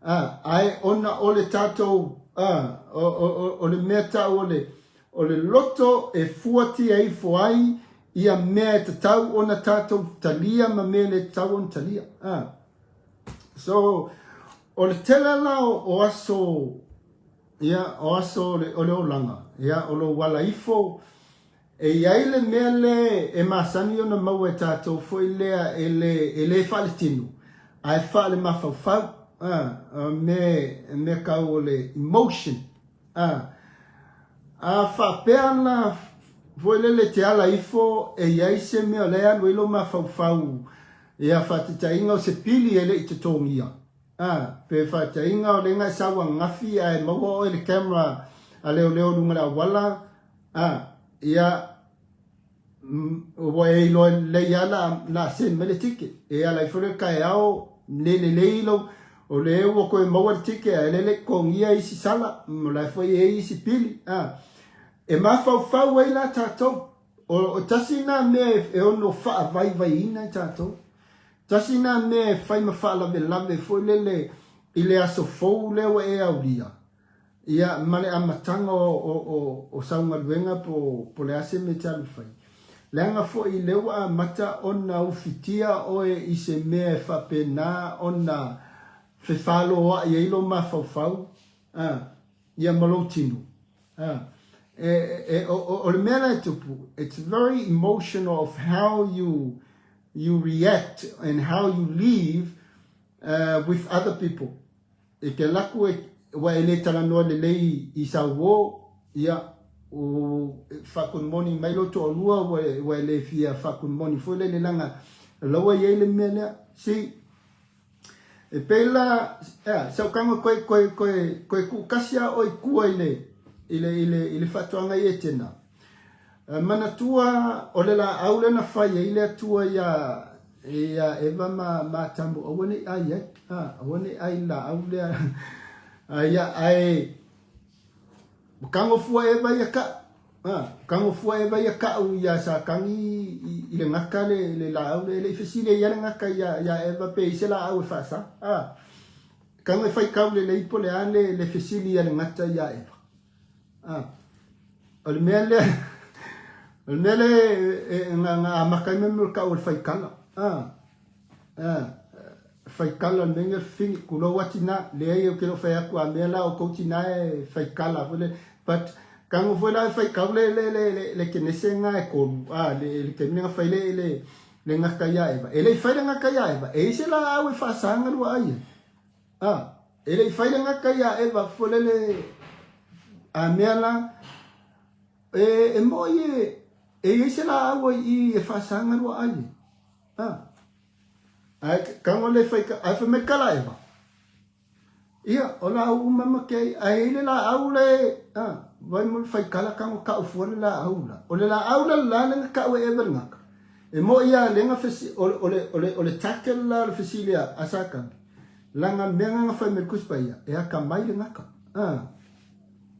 A, ae ona o le tatou, a, o, o, o, o le mea tau o le, O le loto e fuatia ifo ai ia mea e tatau ona tatou talia ma mea e le tatau ona talia. A. So, o le tele la o, o aso, ia, o aso o le, o le olaga, ia, o lou ala ifo, e i ai le mea le e masani ona maua e tatou foi lea e le, e le faaletino, ae faalemafaufau, a, o mea, mea kau o le emotion, A, a faapea la foi lele te ala ifo e i ai se mea o la e alu ai lou mafaufau ia faataitaiga o se pili e le i totogia. A, pe faataitaiga o lena e sau ananafi ae maua oe le camera a leoleo i luga o le auala, a, ia, Ua e iloa lelei lava la a send mai le ticket. E ala ifo le taeao le lelei lou, o le ua toe maua le ticket ae le le totogia isi sala, o la e foi e i ai isi pili. A, e mafaufau ai la tatou. O, o tasi na mea e ono faavaivaiina ai tatou. Tasi na mea e fai ma faalavelave foi lele i le aso fou lea ua e aulia. Ia, ma le amataga o, o, o, o sau galuega po, po le a se mea e te alu e fai. Leaga foi lea ua amata ona ufitia oe i se mea e faapena ona fefaloai ai lou mafaufau, a, ia ma lou tino. A, e, e, o, o, o le mea la e tupu, it's very emotional of how you, you react and how you live with other people. E te alu atu e, ua e le talanoa lelei i sau uō, ia, u faa-good morning mai lou toalua, ua, ua e le fia faa-good morning foi lele leaga o la ua i ai le mea lea. See, e pei la, ea, sau tago koe, koe, koe, koe tuukasi lava oe i tua i le, i le, i le, i le faatoaga i Etena. Manatua o le laau lea na fai ai le Atua iā, iā Eva ma, ma Atamu, aua ne i ai ai, a, aua ne i ai i le laau lea. A, ia, ae, ua tago fua Eva ia kaʻu, a, ua tago fua Eva ia kaʻu iā Satani i, i le gata le, le laau lea. E le i fesili ai lava le gata iā, iā Eva pe i ai se laau e faasa, a. Tago e faitau lelei po o le a le, le fesili a le gata iā Eva. A, o le mea lea, o le mea lea e, e, na, na amata ai mea o tau o le faikala. A, a, faikala o le mea lea fini, kulou a tina, leai ou te le o fai atu a mea la o tou tina e faikala foi lele. But, tago foi la e faitau le, le, le, le, le Kenese na e kolu, a, le, le taimi na fai le, le, le gata ia Eva. E le i fai le gata ia Eva, e i ai se laau e faasaga lua ai ai. A, e le i fai le gata ia Eva folele a mea la, e, e moi e, e i ai se laau ai i e faasaga lua ai e. A, ae tago le fai, ae fai mai kala Eva. Ia, o laau uma ma ke ai, ae i ai le laau le, a, vai mo le faikala tago kau fua le laau la. O le laau la la le na kau e Eva le gata. E moi ia le na fesi, o, o le, o le, o le tackle la o le fesili a, a Satani. Langa mea nga fai mai le Tusi Paia, e akamai le gata. A,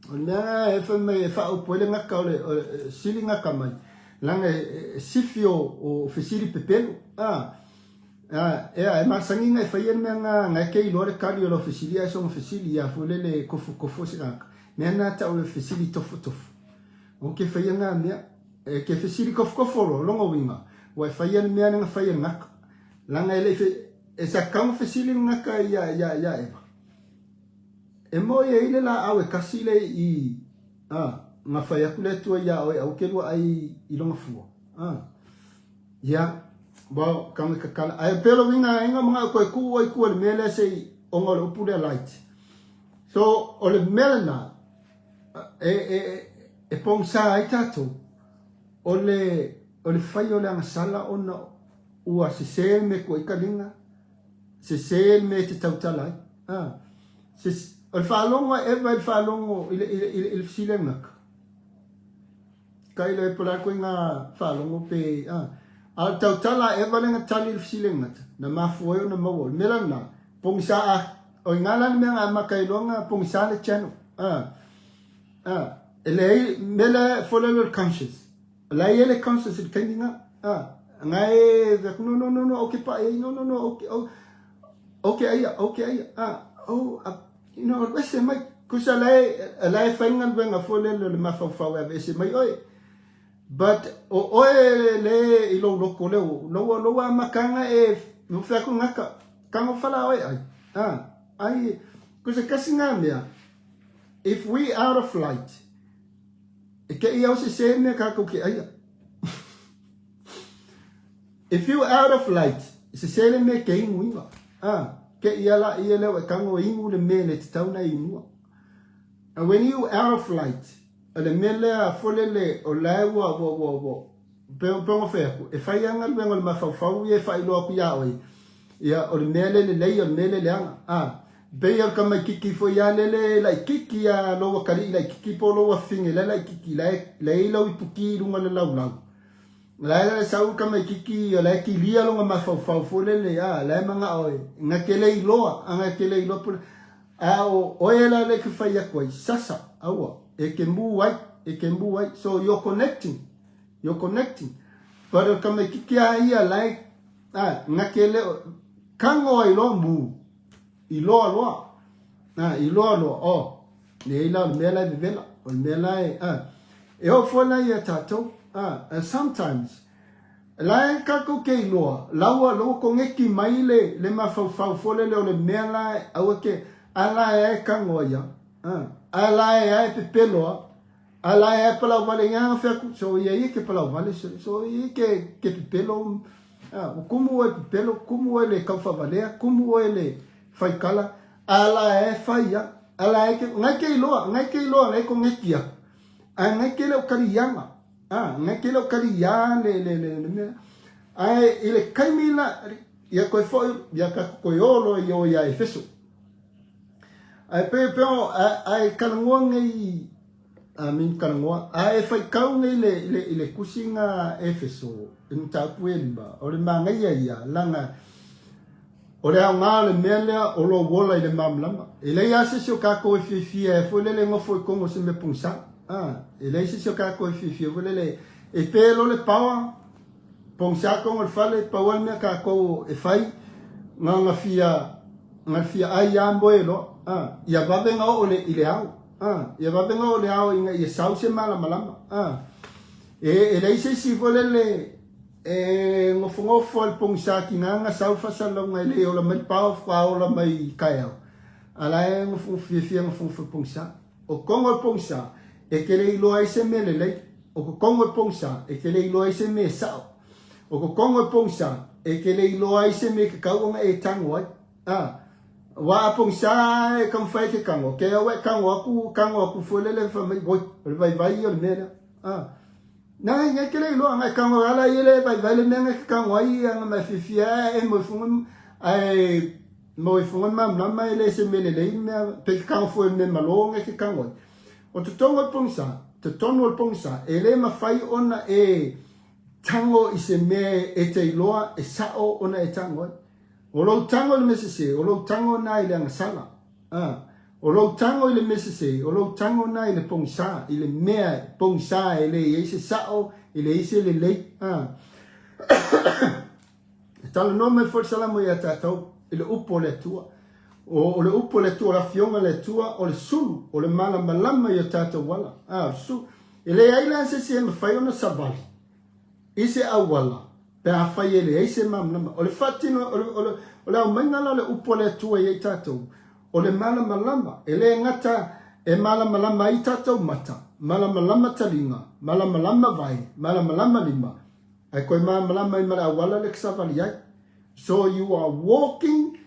o le mea nga e fai mai e faaupu ai le gata o le, o le sili gata mai, langa e, e sifi o, o fesili pepelo. A, A, ea, e masani na e faia le mea na, na e ke iloa le kali o lau fesili ae soona fesili ia foi lele e kofokofo se tagata. Mea na tau le fesili tofotofo. O ke faia na mea, e ke fesili kofokofo loa, lona uiga, ua e faia le mea na fai e le gata. Lana e le i fe, e sa tatau ona fesili le gata ia, ia, ia Eva. E moi e i le laau e kasi le i, a, na fai atu le Atua ia oe aua ke lua ai i lona fua. A. Ia, well, ka me kakala. Ae pei o le uiga aiga manao koe kuu ai kua le mea lea se i ona o le upu lea light. So, o le mea lena, e, e, e pogisa ai tatou, o le, o le fai o le agasala ona ua sese le mea kua ikalinga, sese le mea e te tautala ai. Ah. Ses, o le faalogo a Eva i le faalogo i le, i le, i le, i le fesili a le gata. Kai le po la koe nga faalogo pe a. A o le tautala a Eva le nga tali i le fesili a gata, na mafua ai ona maua. O le mea la lena, pogisa a, o i nga la le mea nga amata ai loa nga pogisa le channel. A, a, e leai, mea lea follow le conscious. O la e i ai le conscious i le taimi nga. A, nga e, no, no, no, no, au ke paʻi ai, no, no, no, au ke, au, au ke aia, au ke aia. A, oh, a, you know, alu ese mai. Kusa la e, la e fai galuega foi lele o le mafaufau e aveese mai oe. But o oe le i lou loko leo, lou, lou amataga e, no fea ku ngaka, kago fala oe ai. Ah, ai, kusa kasi ngā mea, if we out of flight, e ke i au se se mea kākou ke aia. If you out of light, sese le mea ke ingu inga. Ah, ke ia la ia leo e kango ingu le mea le tatau na inua. And when you out of light, le mea lea folele o lae ua ua ua ua pe pe ngo fai aku, e fai anga le wenga le mafaufau ia e faailoa aku iā oe. Ia o le mea le lelei o le mea le leaga. Ah, pei o le tamaititi foi a lele laititi a lou atalii laititi po o lou afine la laititi la e i lau ipuki i luga o le laulau. La e sau le tamaititi o la e kilia lona mafaufau foi lele, a, la e manao e, na te le iloa, a na te le iloa po a o oe la le ke fai atu ai, sasa, aua, e ke mū ai, e ke mū ai. So you're connecting, you're connecting. But o le tamaititi a ia la e, a, na te le, kago ai loa mū, iloa loa, a, iloa loa, oh, Leai la, o le mea la e vevela, o le mea la e, a, e oo foi la ia tatou, a, and sometimes, La e tatou te iloa, la ua, la ua koneti mai le, le mafaufau foi lele o le mea la e aua te, a la e a e tago ai a, a, a la e a e pepelo a, a la e a e palauvale i aga fai atu, soia ia e te palauvale, soia ia e te, te pepelo, a, ua kumu oe pepelo, kumu oe le taufaavalea, kumu oe le faitala, a la e a e fai a, a la e te, ngai te iloa, ngai te iloa la e koneti atu, ae ngai te le o kaliaga. A, ngai ke leo kali iā le, le, le, le mea. Ae i le kaimi la, ia koe foi, ia ka koe o loa i o ia Efeso. Ae pe, pe o, ae kalanoa nei, a min kalanoa, ae faitau nei le, le, i le tusiga Efeso, i mataupu e lima, o le manaia ia, laga, o le aoga o le mea lea o lou ola i le malamalama. E leai lava se isi o tatou e fiafia ai foi lele e nofo i totonu o se mea pogisa. A, e leai se isi o tatou e fiafia foi lele e pe loa le power, pogisa totonu o le fale, pau lava le mea tatou e fai, na ona fia, na fia ai lava moe loa. A, ia vave ona oo i le ao. A, ia vave ona oo i le ao ina ia sau se malamalama. A, e, e leai se isi foi lele E nofonofo i le pogisa tigaga sau faasalalauga e le ola mai le pao faatoa ola mai i taeao a la e nofonofo fiafia nofonofo i le pogisa. O totonu o le pogisa e te le iloa ai se mea lelei. O totonu o le pogisa e te le iloa ai se mea e sao. O totonu o le pogisa e te le iloa ai se mea e tatau ona e tago ai. A, aua a pogisa e taumafai e te tago, te au e tago atu, tago atu foi lele fai mai, oi, o le vaivai ia o le mea lea. A, Nai, ngai ke le iloa, ngai kago ala i le vaivai le mea ngai ke kago ai ia nga mai fiafia e mo funga ai mo funga malamalama e le se mea lelei mea pe ke kago foi le mea malo ngai ke kago ai. O totonu o le pogisa, totonu o le pogisa, e le mafai ona e tago i se mea e te iloa e sao ona e tago ai. O lou tago i le mea sese, o lou tago na i le agasala. A, o lou tago i le mea sese, o lou tago na i le pogisa, i le mea pogisa e le i ai se sao, e leai se lelei. A, e talanoa mai foi le Salamo ia tatou i le upu o le Atua. O, o le upu o le Atua, o le Afioga i le Atua, o le sulu, o le malamalama i o tatou ala. A, o le sulu. E leai la se isi e mafai ona savali i se auala pe afai e leai se malamalama. O le faatino, o le, o le, o le aumaiga la o le upu a le Atua ia i tatou, o le malamalama, e le gata e malamalama ai tatou mata, malamalama taliga, malamalama vae, malamalama lima, ae toe malamalama ai ma le auala lea e savali ai. So you are walking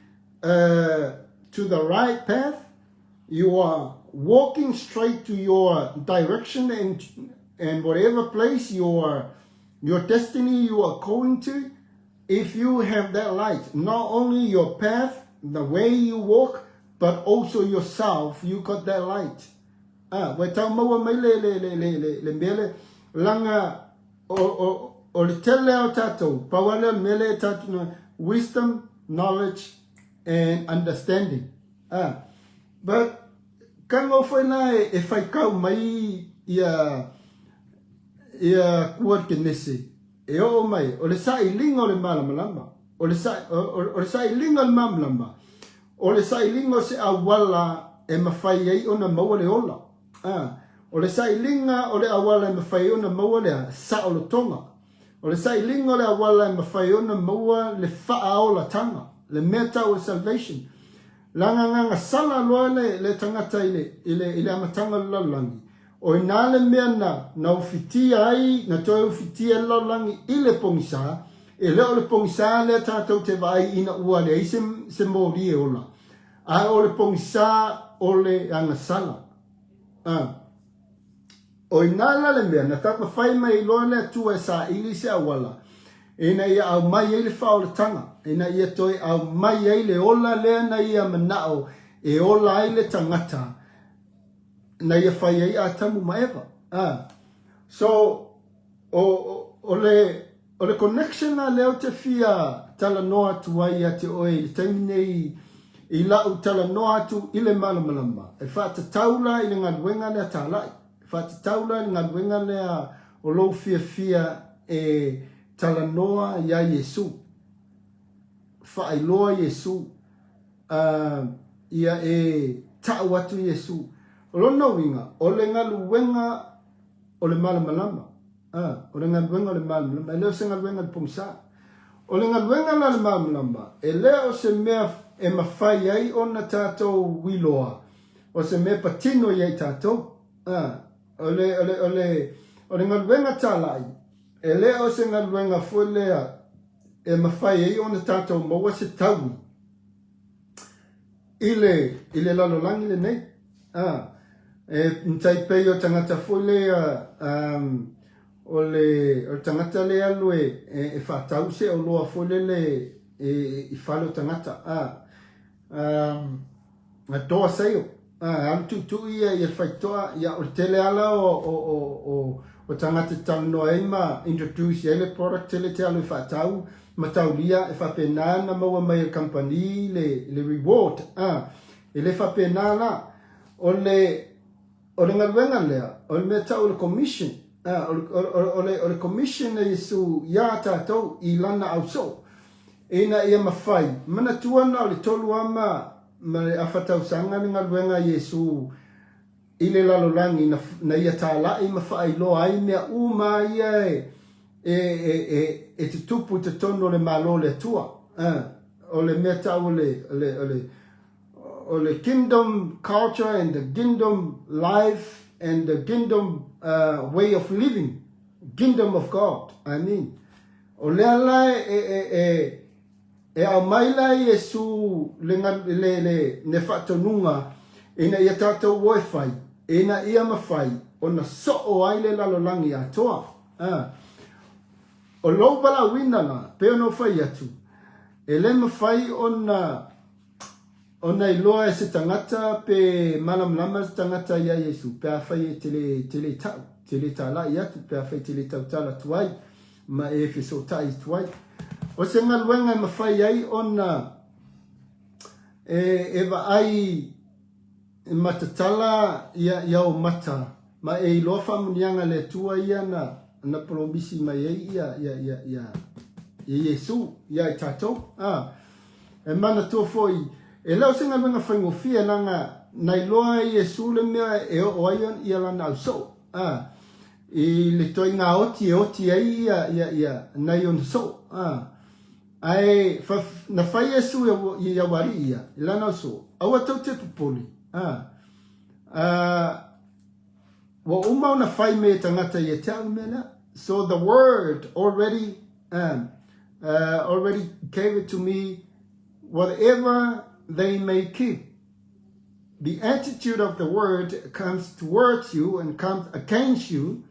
to the right path, you are walking straight to your direction and, and whatever place your, your destiny you are going to, if you have that light, not only your path, the way you walk, but also yourself, you got that light. Ah, ua tau maua mai le, le, le, le, le, le mea le, laga o, o, o le tele o tatou, pau lava lea o le mea lea e tatou na, wisdom, knowledge and understanding. Ah, but kago foi la e, e faitau mai ia ia Kuarikenese e oo mai, o le sailiga o le malamalama, o le, sa, o, o, o le sailiga o le malamalama, o le sailiga o se auala e mafai ai ona maua le ola. Ah, o le sailiga o le auala e mafai ai ona maua le saolotoga. O le sailiga o le auala e mafai ai ona maua le faaolataga, le mea tau o le salvation. Leaga gagasala loa le, le tagata i le, i le, i le amataga o le lalolagi, o ina le mea na, na ufitia ai, na toe ufitia le lalolagi i le pogisa, e le o le pogisa lea tatou te vaai ina ua leai se, se moli e ola, a o le pogisa o le agasala. A. O ina la le mea na taumafai mai loa le Atua e saili se auala ina ia aumai ai le faaolataga, ina ia toe aumai ai le ola lea na ia manao e ola ai le tagata na ia fai ai Atamu ma Eva. A. So, o, o, o le, o le connection la lea ou te fia talanoa atu ai ia te oe i le taimi nei i lau talanoa atu i le malamalama, e faatatau la i le galuega lea talai, e faatatau la i le galuega lea o lou fiafia e talanoa iā Iesu, faailoa Iesu, uh, ia e tau atu Iesu. O lona uiga, o le galuega o le malamalama. O le galuega o le malamalama, e le o se galuega i le pogisa. O le galuega la le malamalama, e le o se mea e mafai ai ona tatou iloa, o se mea patino ia i tatou. O le, o le, o le, o le galuega talai, e le o se galuega foi lea e mafai ai ona tatou maua se taui i le, i le lalolagi lenei. E tai pei o tagata foi lea, o le, o le tagata lea alu e, e, e faatau se oloa foi lele e, i fale o tagata. A door sale, a, alu tuitui ia i le faitotoa, ia o le tele ala o, o, o, o, o tagata e talanoa ai ma introduce ai le product tele te alu e faatau ma taulia e faapena na maua mai e le kamupani le, le reward. A, e le faapena la. O le, o le galuega lea, o le mea tau o le commission, a, o le, o, o, o le, o le commission a Iesu iā tatou i lana ausoo. Ina ia mafai, manatua na o le tolu a ma, ma le afa tausaga le galuega a Iesu i le lalolagi na, na ia talai ma faailoa ai mea uma ia e, e, e, e, e tutupu i totonu o le Malo o le Atua. A, o le mea tau o le, o le, o le, o le kingdom culture and the kingdom life and the kingdom uh, way of living, kingdom of God, I mean. O lea la e, e, e, e aumai la Iesu le, le, le, le faatonuga ina ia tatou o e fai, ina ia mafai ona soo ai le lalolagi atoa. Ah. O lou valaauina la, pei ona ou fai atu, e le mafai ona ona iloa e se tagata pe malamalama se tagata iā Iesu pe afai e te le, te le ta'u, te le tāla'i atu, pe afai te le tautala atu ai ma e fesoota'i atu ai. O se galuega e mafai ai ona e, e vaai ma tatala ia, ia ou mata ma e iloa faamanuiaga a le Atua ia na, na polomisi mai ai ia, ia, ia, ia, ia Iesu iā i tatou. A, e manatua foi, e le o se galuega faigofie leaga na iloa e Iesu le mea e oo ai ia lana ausoo. A, i le toaiga oti e oti ai ia, ia, ia, nai ona soo. A, ae fa, na fai Iesu i aualii ia, i lana ausoo, aua tou te popole. A, a, ua uma ona fai me tagata ia te au le mea lea. So the word already, um, uh, already gave it to me, whatever they may keep. The attitude of the word comes towards you and comes against you,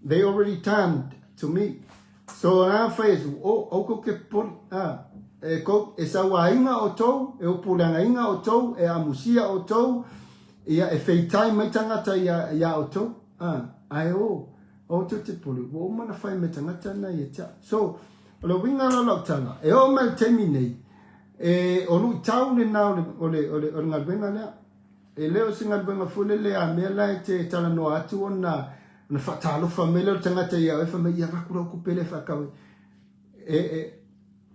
they already turned to me. So a fai Iesu, o, au kou ke popole, a, e kou, e sauaina outou, e upuleagaina outou, e amusia outou, ia e feitai mai tagata ia, iā outou, a, ae o, aua tou te popole, ua uma ona fai mai tagata na ia te au. So, o le uiga la o lau tala, e oo mai i le taimi nei, e, o luitau lena o le, o le, o le, o le galuega lea. E le o se galuega foi lele a mea la e te talanoa atu ona ona faatalofa mai lea o le tagata ia oe fai mai ia avatu lau tupe lea e faatau ai. E, e,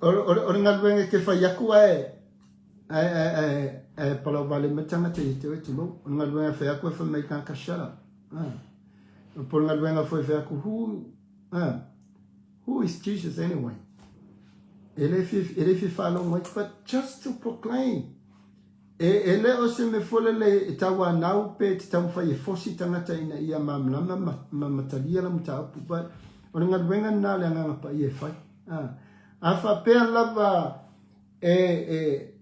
o, o, o le galuega e te fai atu ae ae ae ae ae palauvale mai le tagata ia te oe tulou. O le galuega e fai atu e fai mai tagata shut up. Ah. Po o le galuega foi e fai atu who ah, who is Jesus anyway? E le fia e le fia faalogo ai but just to proclaim E, e le o se mea foi lele e tauanau pe te taumafai e fosi tagata ina ia malamalama ma, ma, ma talia la mataupu, but o le galuega lena a le Agaga Paia e fai. A, a faapea lava e, e,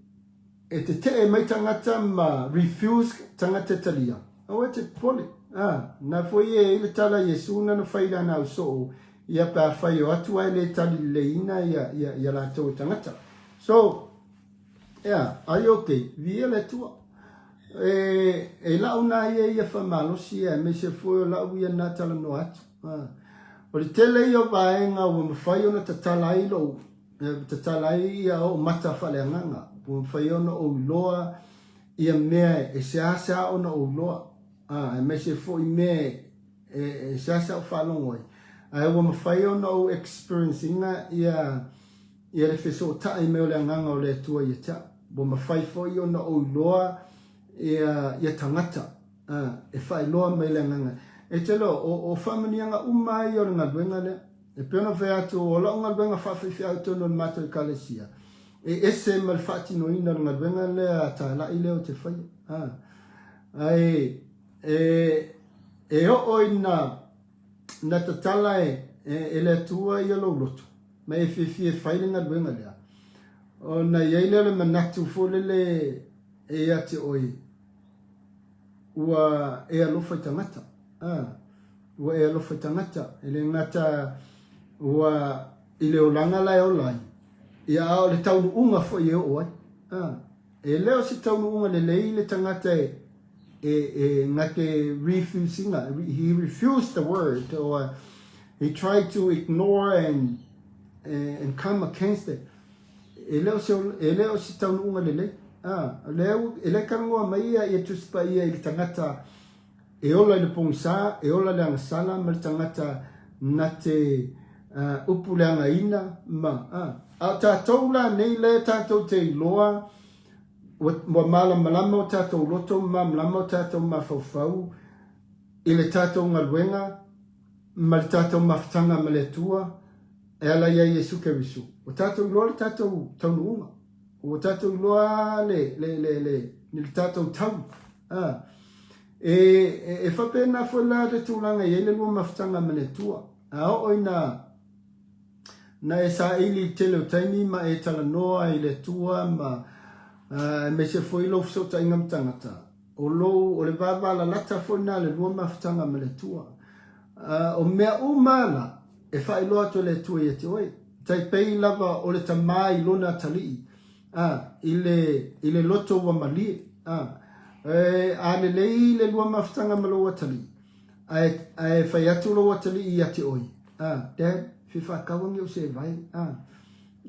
e tetee mai tagata ma refuse tagata e talia, aua e te popole. A, na foi e i le tala a Iesu na na fai i lana ausoo, ia pe afai e o atu ae le tali leleiina ia, ia, ia latou e tagata. So, Ea, ai ok, viia le Atua. E, e lau nā ia ia whamalosi ia, aemaise foi o lau ia nā talanoa atu. Ha. O le tele ia o vaega ua mafai ona tatala ai lou, tatala ai ia o'u mata faaleagaga, ua mafai ona ou iloa ia mea e seasea ona ou iloa, ha, aemaise foi mea e, e seasea ou faalogo ai. Ae ua mafai ona ou experience ina ia Ia le fesootai mai o le Agaga o le Atua ia te au. Ua mafai foi ona ou iloa ia, ia tagata, a, e faailoa mai le Agaga. E te iloa, o, o faamanuiaga uma lava ia o le galuega lea. E pei ona fai atu, o lau galuega faafaifeau i totonu o le matou Ekalesia, e ese ma le faatinoina o le galuega lea a talai lea ou te faia. A, ae e, e oo ina na tatala e, e, e le Atua ia lou loto, ma e fiafia e fai le galuega lea, ona i ai lea o le manatu foi lele e ia te oe, ua e alofa i tagata. A, ua e alofa i tagata. E le gata ua i le olaga la e ola ai, ia a o le taunuuga foi e oo ai. A, e le o se taunuuga lelei le tagata e e, e na te refuse ina, he refused the word or he tried to ignore and, and come against it. E le o se, e le o se taunuuga lelei. A, lea, e le talanoa mai ia ia Tusi Paia i le tagata e ola i le pogisa, e ola i le agasala ma le tagata na te uh, upu leagaina ma, a. A o tatou la nei lea tatou te iloa ua, ua malamalama o tatou loto, malamalama o tatou mafaufau i le tatou galuega ma le tatou mafutaga ma le Atua e ala ia Iesu Keriso. Ua tatou iloa le tatou taunuuga. Ua tatou iloa le, le, le, le, le tatou tau. A, e, e, e faapena foi la le tulaga e i ai le lua mafutaga ma le Atua. A oo ina na e saili i le tele o taimi ma e talanoa i le Atua ma aemaise foi lou fesootaiga ma tagata, o lou, o le vavalalata foi lena le lua mafutaga ma le Atua. O mea uma la e faailoa atu e le Atua ia te oe, tai pei lava o le tama i lona atalii, a, i le, i le loto ua malie, a, e, a lelei le lua mafutaga ma lou atalii, Ae, ae fai atu lou atalii ia te oe, a, Dad, fia faatau ane ou seevae, a.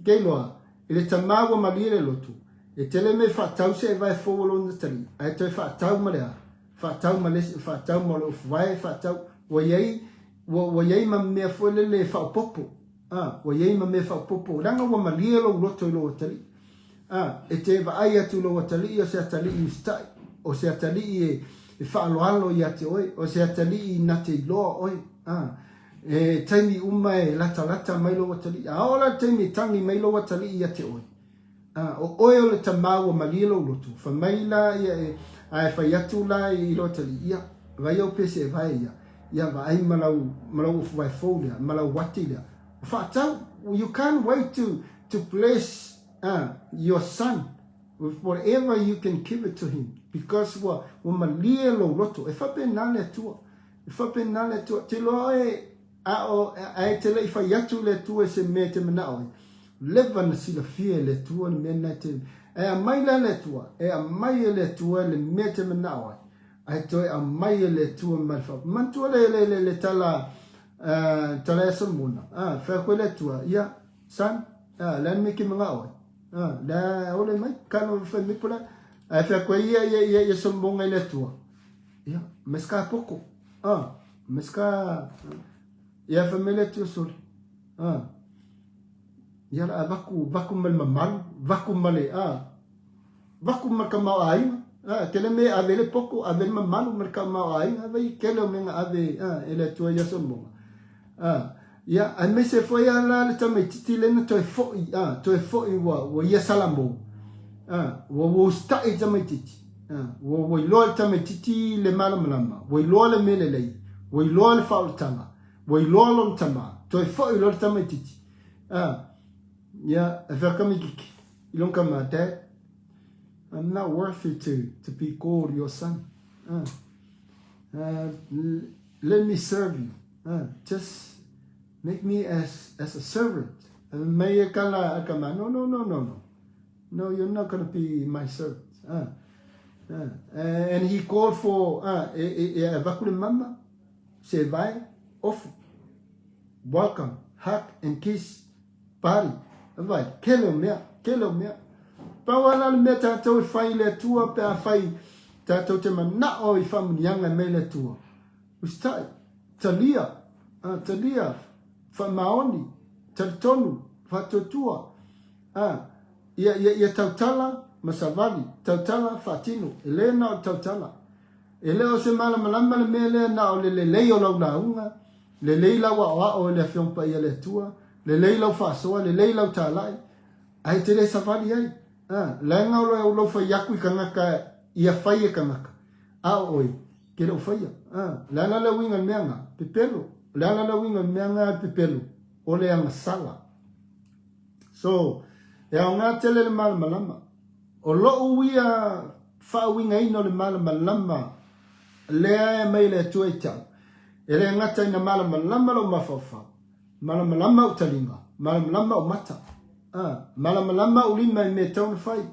Kei loa, i le tama ua malie le loto, e tele mea e faatau seevae fou a lona atalii, ae toe faatau ma le a? Faatau ma le isi, faatau ma le ofuvae, faatau, ua i ai, ua, ua i ai ma mea foi lele e faaopoopo, a, ua i ai ma mea faaopoopo, leaga ua malie lou loto i lou atalii. A, e te vaai atu i lou atalii o se atalii usitai, o se atalii e, e faaaloalo ia te oe, o se atalii na te iloa oe. A, e taimi uma e latalata mai lou atalii. A oo la le taimi e tagi mai lou atalii ia te oe, a, o oe o le tama ua malie lou loto, fai mai la ia e, a e fai atu la i lou atalii, ia, vaai au pese e vae ia, ia vaai ma lau, ma lau ofuvae fou lea, ma lau uati lea. Faatau, you can't wait to, to bless uh, your son with whatever you can give it to him because ua, ua malie lou loto. E faapena le Atua. E faapena le Atua. Te loa oe, a o, a e te le i fai atu le Atua i se mea e te manao ai. Leva na silafia e le Atua le mea na e te, e aumai la le Atua, e aumai e le Atua le mea e te manao ai. Ae toe aumai e le Atua ma le wha. Manatua le, le, le, le tala, uh, tala e Solomona. Ah, whea koe le Atua. Ia, son, ah, le a le mea ke manao ai. Ah, le a ole mai, ka no whai mai pula. Ae whea koe ia, ia, ia, ia Solomona i le Atua. Ia, me ska poko. Ah, me ska, ia whai mai le Atua sole. Ah, ia la vaku, vaku ma le mamalu, vaku ma le, ah, Vaku ma le tamaoaiga, a, tele mea e ave ai le poto, ave ai le mamalu ma le tamaoaiga, vai tele o mea na ave a, e le Atua ia Solomona. A, ia, aemaise foi a la le tamaititi lea na toe foi, a, toe foi ua, ua ia Salamo. A, ua, ua usitai le tamaititi. A, ua, ua iloa le tamaititi le malamalama, ua iloa le mea lelei, ua iloa le faaolataga, ua iloa lona tama, toe foi loa le tamaititi. A, ia, e fea tamaititi? I lona tama, Dad, I'm not worthy to, to be called your son. Let me serve you. Just make me as, as a servant. Mai e kala a kama, no, no, no, no, no. No, you're not going to be my servant. And he called for, e, e, e, e vaku le mama, se vai, ofu, welcome, hug and kiss. Pari, vai, tele o mea, tele o mea. Pau lava la le mea tatou e fai i le Atua pe a fai tatou te manao i faamanuiaga e mai le Atua. Usitai, talia, a, talia, faamaoni, talitonu, faatuatua, a, ia, ia, ia tautala ma savali, tautala, faatino, e le na o le tautala. E le o se malamalama le mea lea na o le lelei o lau lauga, lelei lau aoao i le Afioga Paia a le Atua, lelei lau faasoa, lelei lau talai, ae e te le savali ai. A, leaga o lou fai atu i tagata ia fai e tagata, a o oe, ke le o faia. A, le ala le uiga i le mea na, pepelo. O le ala le uiga i le mea na pepelo, o le agasala. So, e aoga tele le malamalama. O lou ia faauigaina o le malamalama lea e aumai e le Atua i te au, e le gata ina malamalama lou mafaufau, malamalama ou taliga, malamalama ou mata, a, malamalama ou lima i mea e tatau ona fai,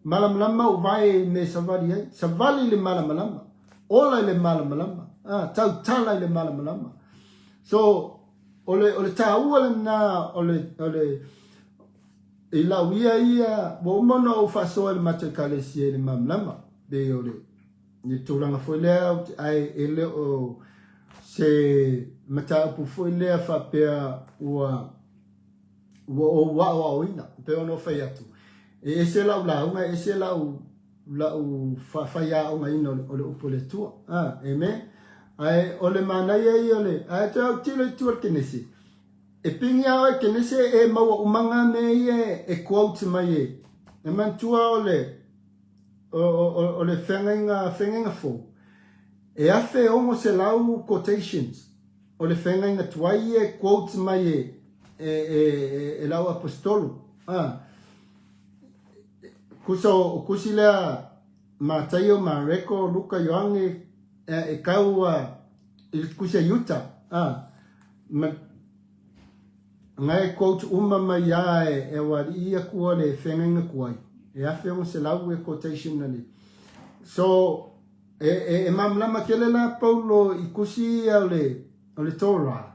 malamalama ou vae i mea e savali ai, savali i le malamalama, ola i le malamalama, a, tautala i le malamalama. So, o le, o le taua lena o le, o le, I lau ia ia, ua uma ona ou faasoa i le matou Ekalesia i le malamalama, pei o le, le tulaga foi lea, ae e le o se mataupu foi lea faapea ua, ua ou aoaoina. E pei ona ou fai atu, e ese lau lauga, e ese lau, lau faafaiaogaina o le upu a le Atua. Ah, amen. Ae o le manaia ia o le, ae toe autilo i tua i le Kenese, E pigi a oe Kenese e maua uma nga mea ia e quote mai e. E manatua o le o le feagaiga feagaiga fou e 1600 quotations o le feagaiga tuai ia e quote mai e e e e lau aposetolo. A kusa o kusi lea Mataio, Mareko, Luka, Ioane e kau a i le kusi a Iuta. A ma Ngai quote uma mai a e e ua alii ia kua le feagaiga tuai. E 1600 e quotation na le. So, e, e, e malamalama tele la Paulo i kusi ia o le, o le Torah,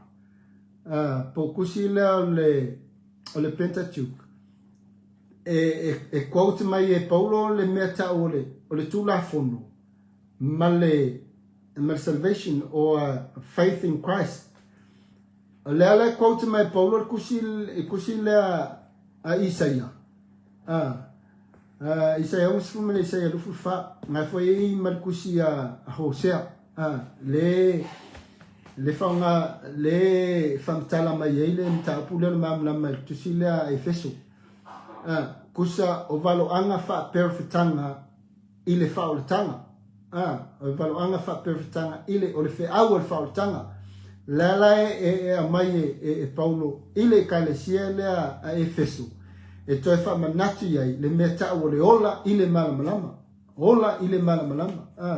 uh, po kusi lea o le, o le Pentateuch. E, e, e quote mai e Paulo le mea tau o le, o le Tulafono ma le, ma le salvation or faith in Christ. O le ala e quote mai e Paulo le kusi, le kusi lea a Isaia. A, a Isaia 60 ma le Isaia 24. Ngai foi ei ma le kusi a, a Hosea. A, le, le whaonga, le whamatala mai ei le mataupu lea o le malamalama i le tusi lea a Efeso. A, kusa o valoanga whaaperefetanga i le faaolataga, ā, o le valoaga faaperefetaga i le, o le feau o le faaolataga, lea la e, e, e aumai e, e, e Paulo i le Ekalesia lea a Efeso, e toe faamanatu i ai le mea tau o le ola i le malamalama, ola i le malamalama, ā,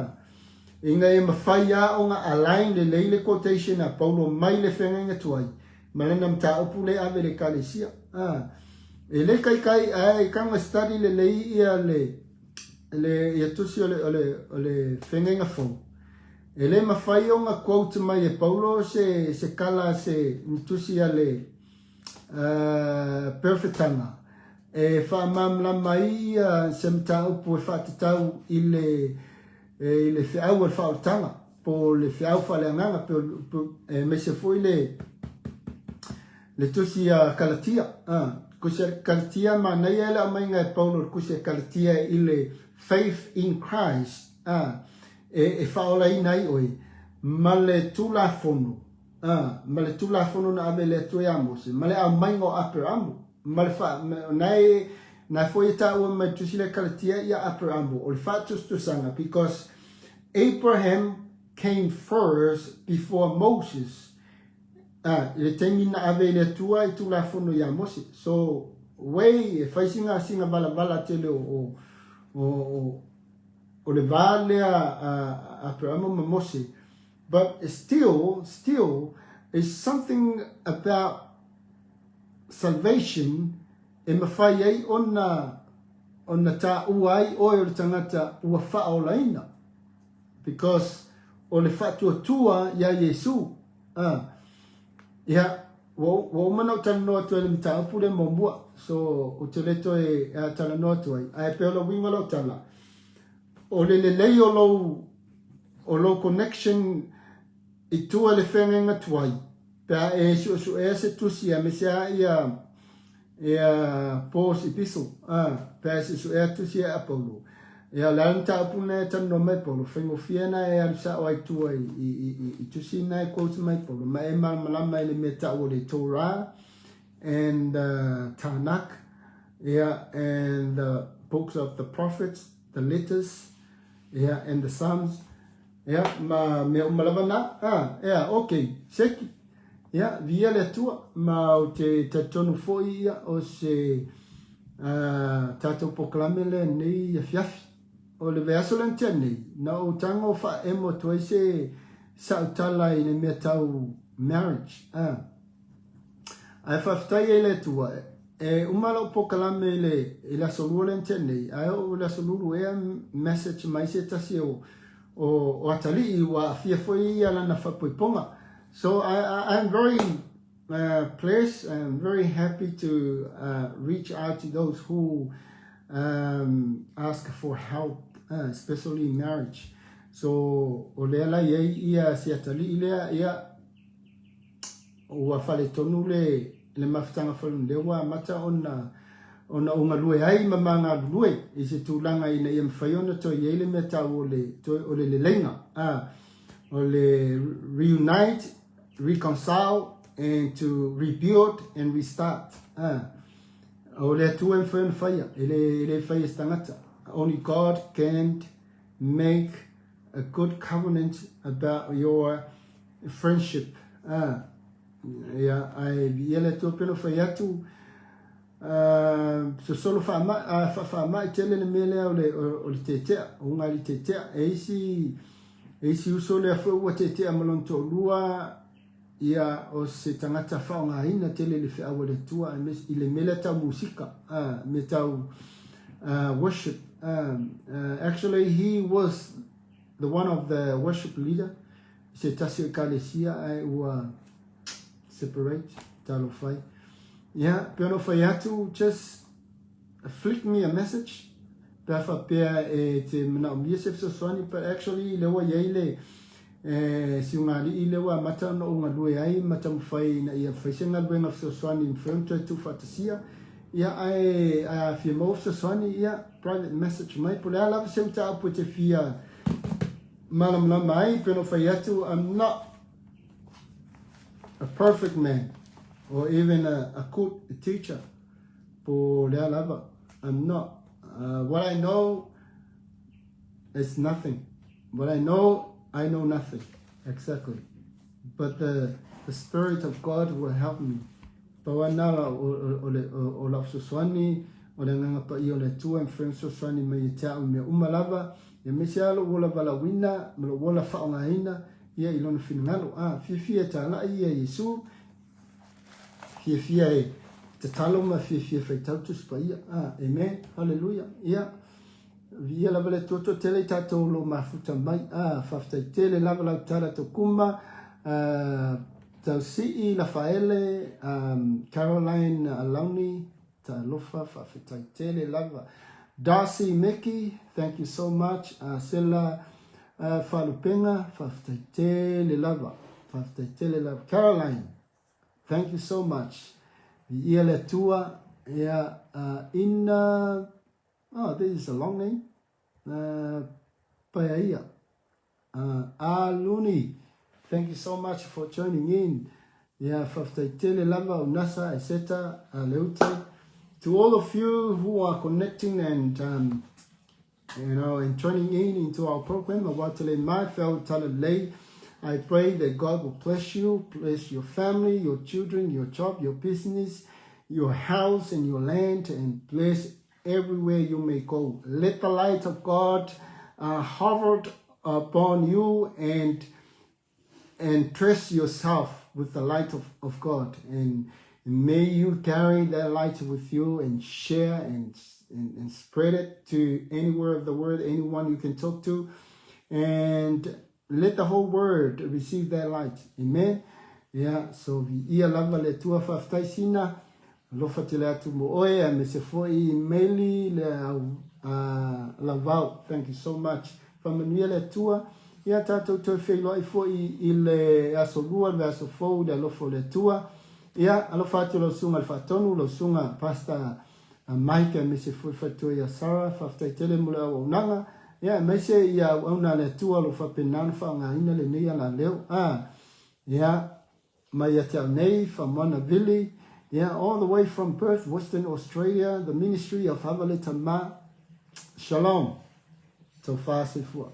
ina ia mafai lava ona align lelei le quotation a Paulo mai le feagaiga tuai ma lana mataupu lea e ave i le Ekalesia, ā, e le kaikai ae kanga study lelei ia le le ia tusi o le, o le, o le feagaiga fou, e le mafai ona quote mai e Paulo se, se kala se ni tusi a le uh, perfetanga e faamalamalama ai ia se mataupu e faatatau i le, e, i le feau o le faaolataga po o le feau faaleagaga pe, pe, aemaise foi le Le tusi a Kalatia. A, kusi a Kalatia, manaia le aumaiga e Paulo le kusi a Kalatia i le faith in Christ, a, e, e faaolaina ai oe, ma le Tulafono, a, ma le Tulafono na ave e le Atua iā Mose, ma le aumaiga o Aperamo, ma le fa, ma, na e, na foi e taua mai le tusi lea Kalatia ia Aperamo, o le faatusatusaga, because Abraham came first before Moses. Ā, i le taimi na ave e le Atua i Tulafono iā Mose. So, way, e fai sina, sina valavala tele o, o, o, o, o le va lea a, a Aperamo ma Mose. But still, still, is something about salvation e mafai ai ona, ona taua ai oe o le tagata ua faaolaina. Because o le faatuatua iā Iesu. A, ia, ua, ua uma ona ou talanoa atu ai i le mataupu lea muamua, so ou te le toe talanoa atu ai, ae pei o le uiga o lau tala, o le lelei o lou, o lou connection i tua i le feagaiga tuai, pe a e suesuea se tusi aemaise lava ia, ia Paul's Epistle, a, pe a e suesuea tusi ia a Paulo, Ia, o le a le mataupu lena e talanoa mai Paulo, faigofie ona e alu sao ai tua i, i, i, i, i tusi na e quote mai Paulo, ma e malamalama i le mea tau o le Torah and the Tanakh, yeah, and the books of the prophets, the letters, yeah, and the Psalms, yeah, ma mea uma lava na. Ah, yeah, okay, seki. Yeah, viia le Atua, ma o te talitonu foi ia o se uh, tātou pokalame lea nei afiafi. O le vaiaso lea na tea nei, na ou tago faaemo atu ai se sautala i le mea tau marriage. Ah. Ae faafetai ai le Atua, e uma lou pokalame i le, i le aso lua lea na tea nei, ae oo i le aso lulu ea message mai se tasi o, o, o atalii ua aafia foi ia lana faapoipoga. So I, I, I'm very pleased and very happy to reach out to those who ask for help, especially in marriage. So, o lea la i ai ia si atalii lea, ia, ua faletonu le, le mafutaga faluni, lea ua amata ona, ona ou galue ai ma ma galulue i se tulaga ina ia mafai ona toe i ai le mea tau o le, toe, o le leleiga, o le reunite, reconcile and to rebuild and restart. O le Atua e mafai ona faia, e le, e le faia e se tagata. Only God can make a good covenant about your friendship. Ia, ae viia le Atua pei ona fai atu, sosolo faamai, faafamai tele le mea lea o le, o, o le tetea, o uga i le tetea. E isi, e isi uso lea foi ua tetea ma lona toalua, ia o se tagata faaaogaina tele le feau a le Atua aemaise i le mea lea tau musika, mea tau worship. Actually he was the one of the worship leader i se tasi o ekalesia ae ua separate, talofa e. Ia, pei ona ou fai atu, just flick me a message pe a faapea e te manaomia se fesoasoani, but actually lea ua i ai le e, siugalii lea ua amata ona ou galue ai ma taumafai ina ia fai se galuega fesoasoani e mafai ona toe tuufaatasia. Ia, ae a fia maua fesoasoani, ia, private message mai, po o le a lava se mataupu e te fia malamalama ai, pei ona ou fai atu, I'm not a perfect man or even a, a good teacher. Po o le a lava. I'm not. What I know is nothing. What I know, I know nothing. Exactly. But the, the Spirit of God will help me. Pau lava lena o, o, o, le, o, o lau fesoasoani, o le Agaga Paia o le Atua e mafai ona fesoasoani mai ia te au i mea uma lava, aemaise lava lou ola valaauina ma lou ola faaaogaina ia i Lona finagalo. A, fiafia e talai ia Iesu, fiafia e tatalo ma fiafia e faitau Tusi Paia. A, amen. Haleluia. Ia, viia lava le Atua, toatele i tatou o lo o mafuta mai. A, faafetai tele lava lau tala Tokuma, a, Tausii Lafaele, um, Caroline Alauni, talofa, faafetai tele lava. Darcy Meki, thank you so much. Sela Falupenga, faafetai tele lava. Faafetai tele lava. Caroline, thank you so much. Viia le Atua, ia, Ina, oh, this is a long name. Paeaia. Aluni, thank you so much for joining in. Ia, faafetai tele lava o Nasa, Eseta, Leute. To all of you who are connecting and um, you know and joining in into our program, Awatele Mai Fel Talalei, I pray that God will bless you, bless your family, your children, your job, your business, your house and your land, and bless everywhere you may go. Let the light of God hover upon you and and dress yourself with the light of, of God. And may you carry that light with you and share and, and, and spread it to anywhere of the world, anyone you can talk to. And let the whole world receive that light. Amen. Yeah, so viia lava le Atua faafetai sina alofa tele atu mo oe aemaise foi Meli le au lauvao. Thank you so much. Faamanuia le Atua. Ia tatou toe feiloai foi i le aso lua le aso fou i le alofa o le Atua. Ia alofa atu lau susuga i le Faatonu, lau susuga Pastor. a Mike aemaise foi le faletua ia Sarah, faafetai tele mo le auaunaga, ia aemaise ia auauna a le Atua o lo o faapena ona faaaogaina lenei alaleo. A, ia, mai ia te au nei, Famoana Vili, ia, all the way from Perth, Western Australia, the ministry of Havaleta Ma. Shalom. Taufa soifua.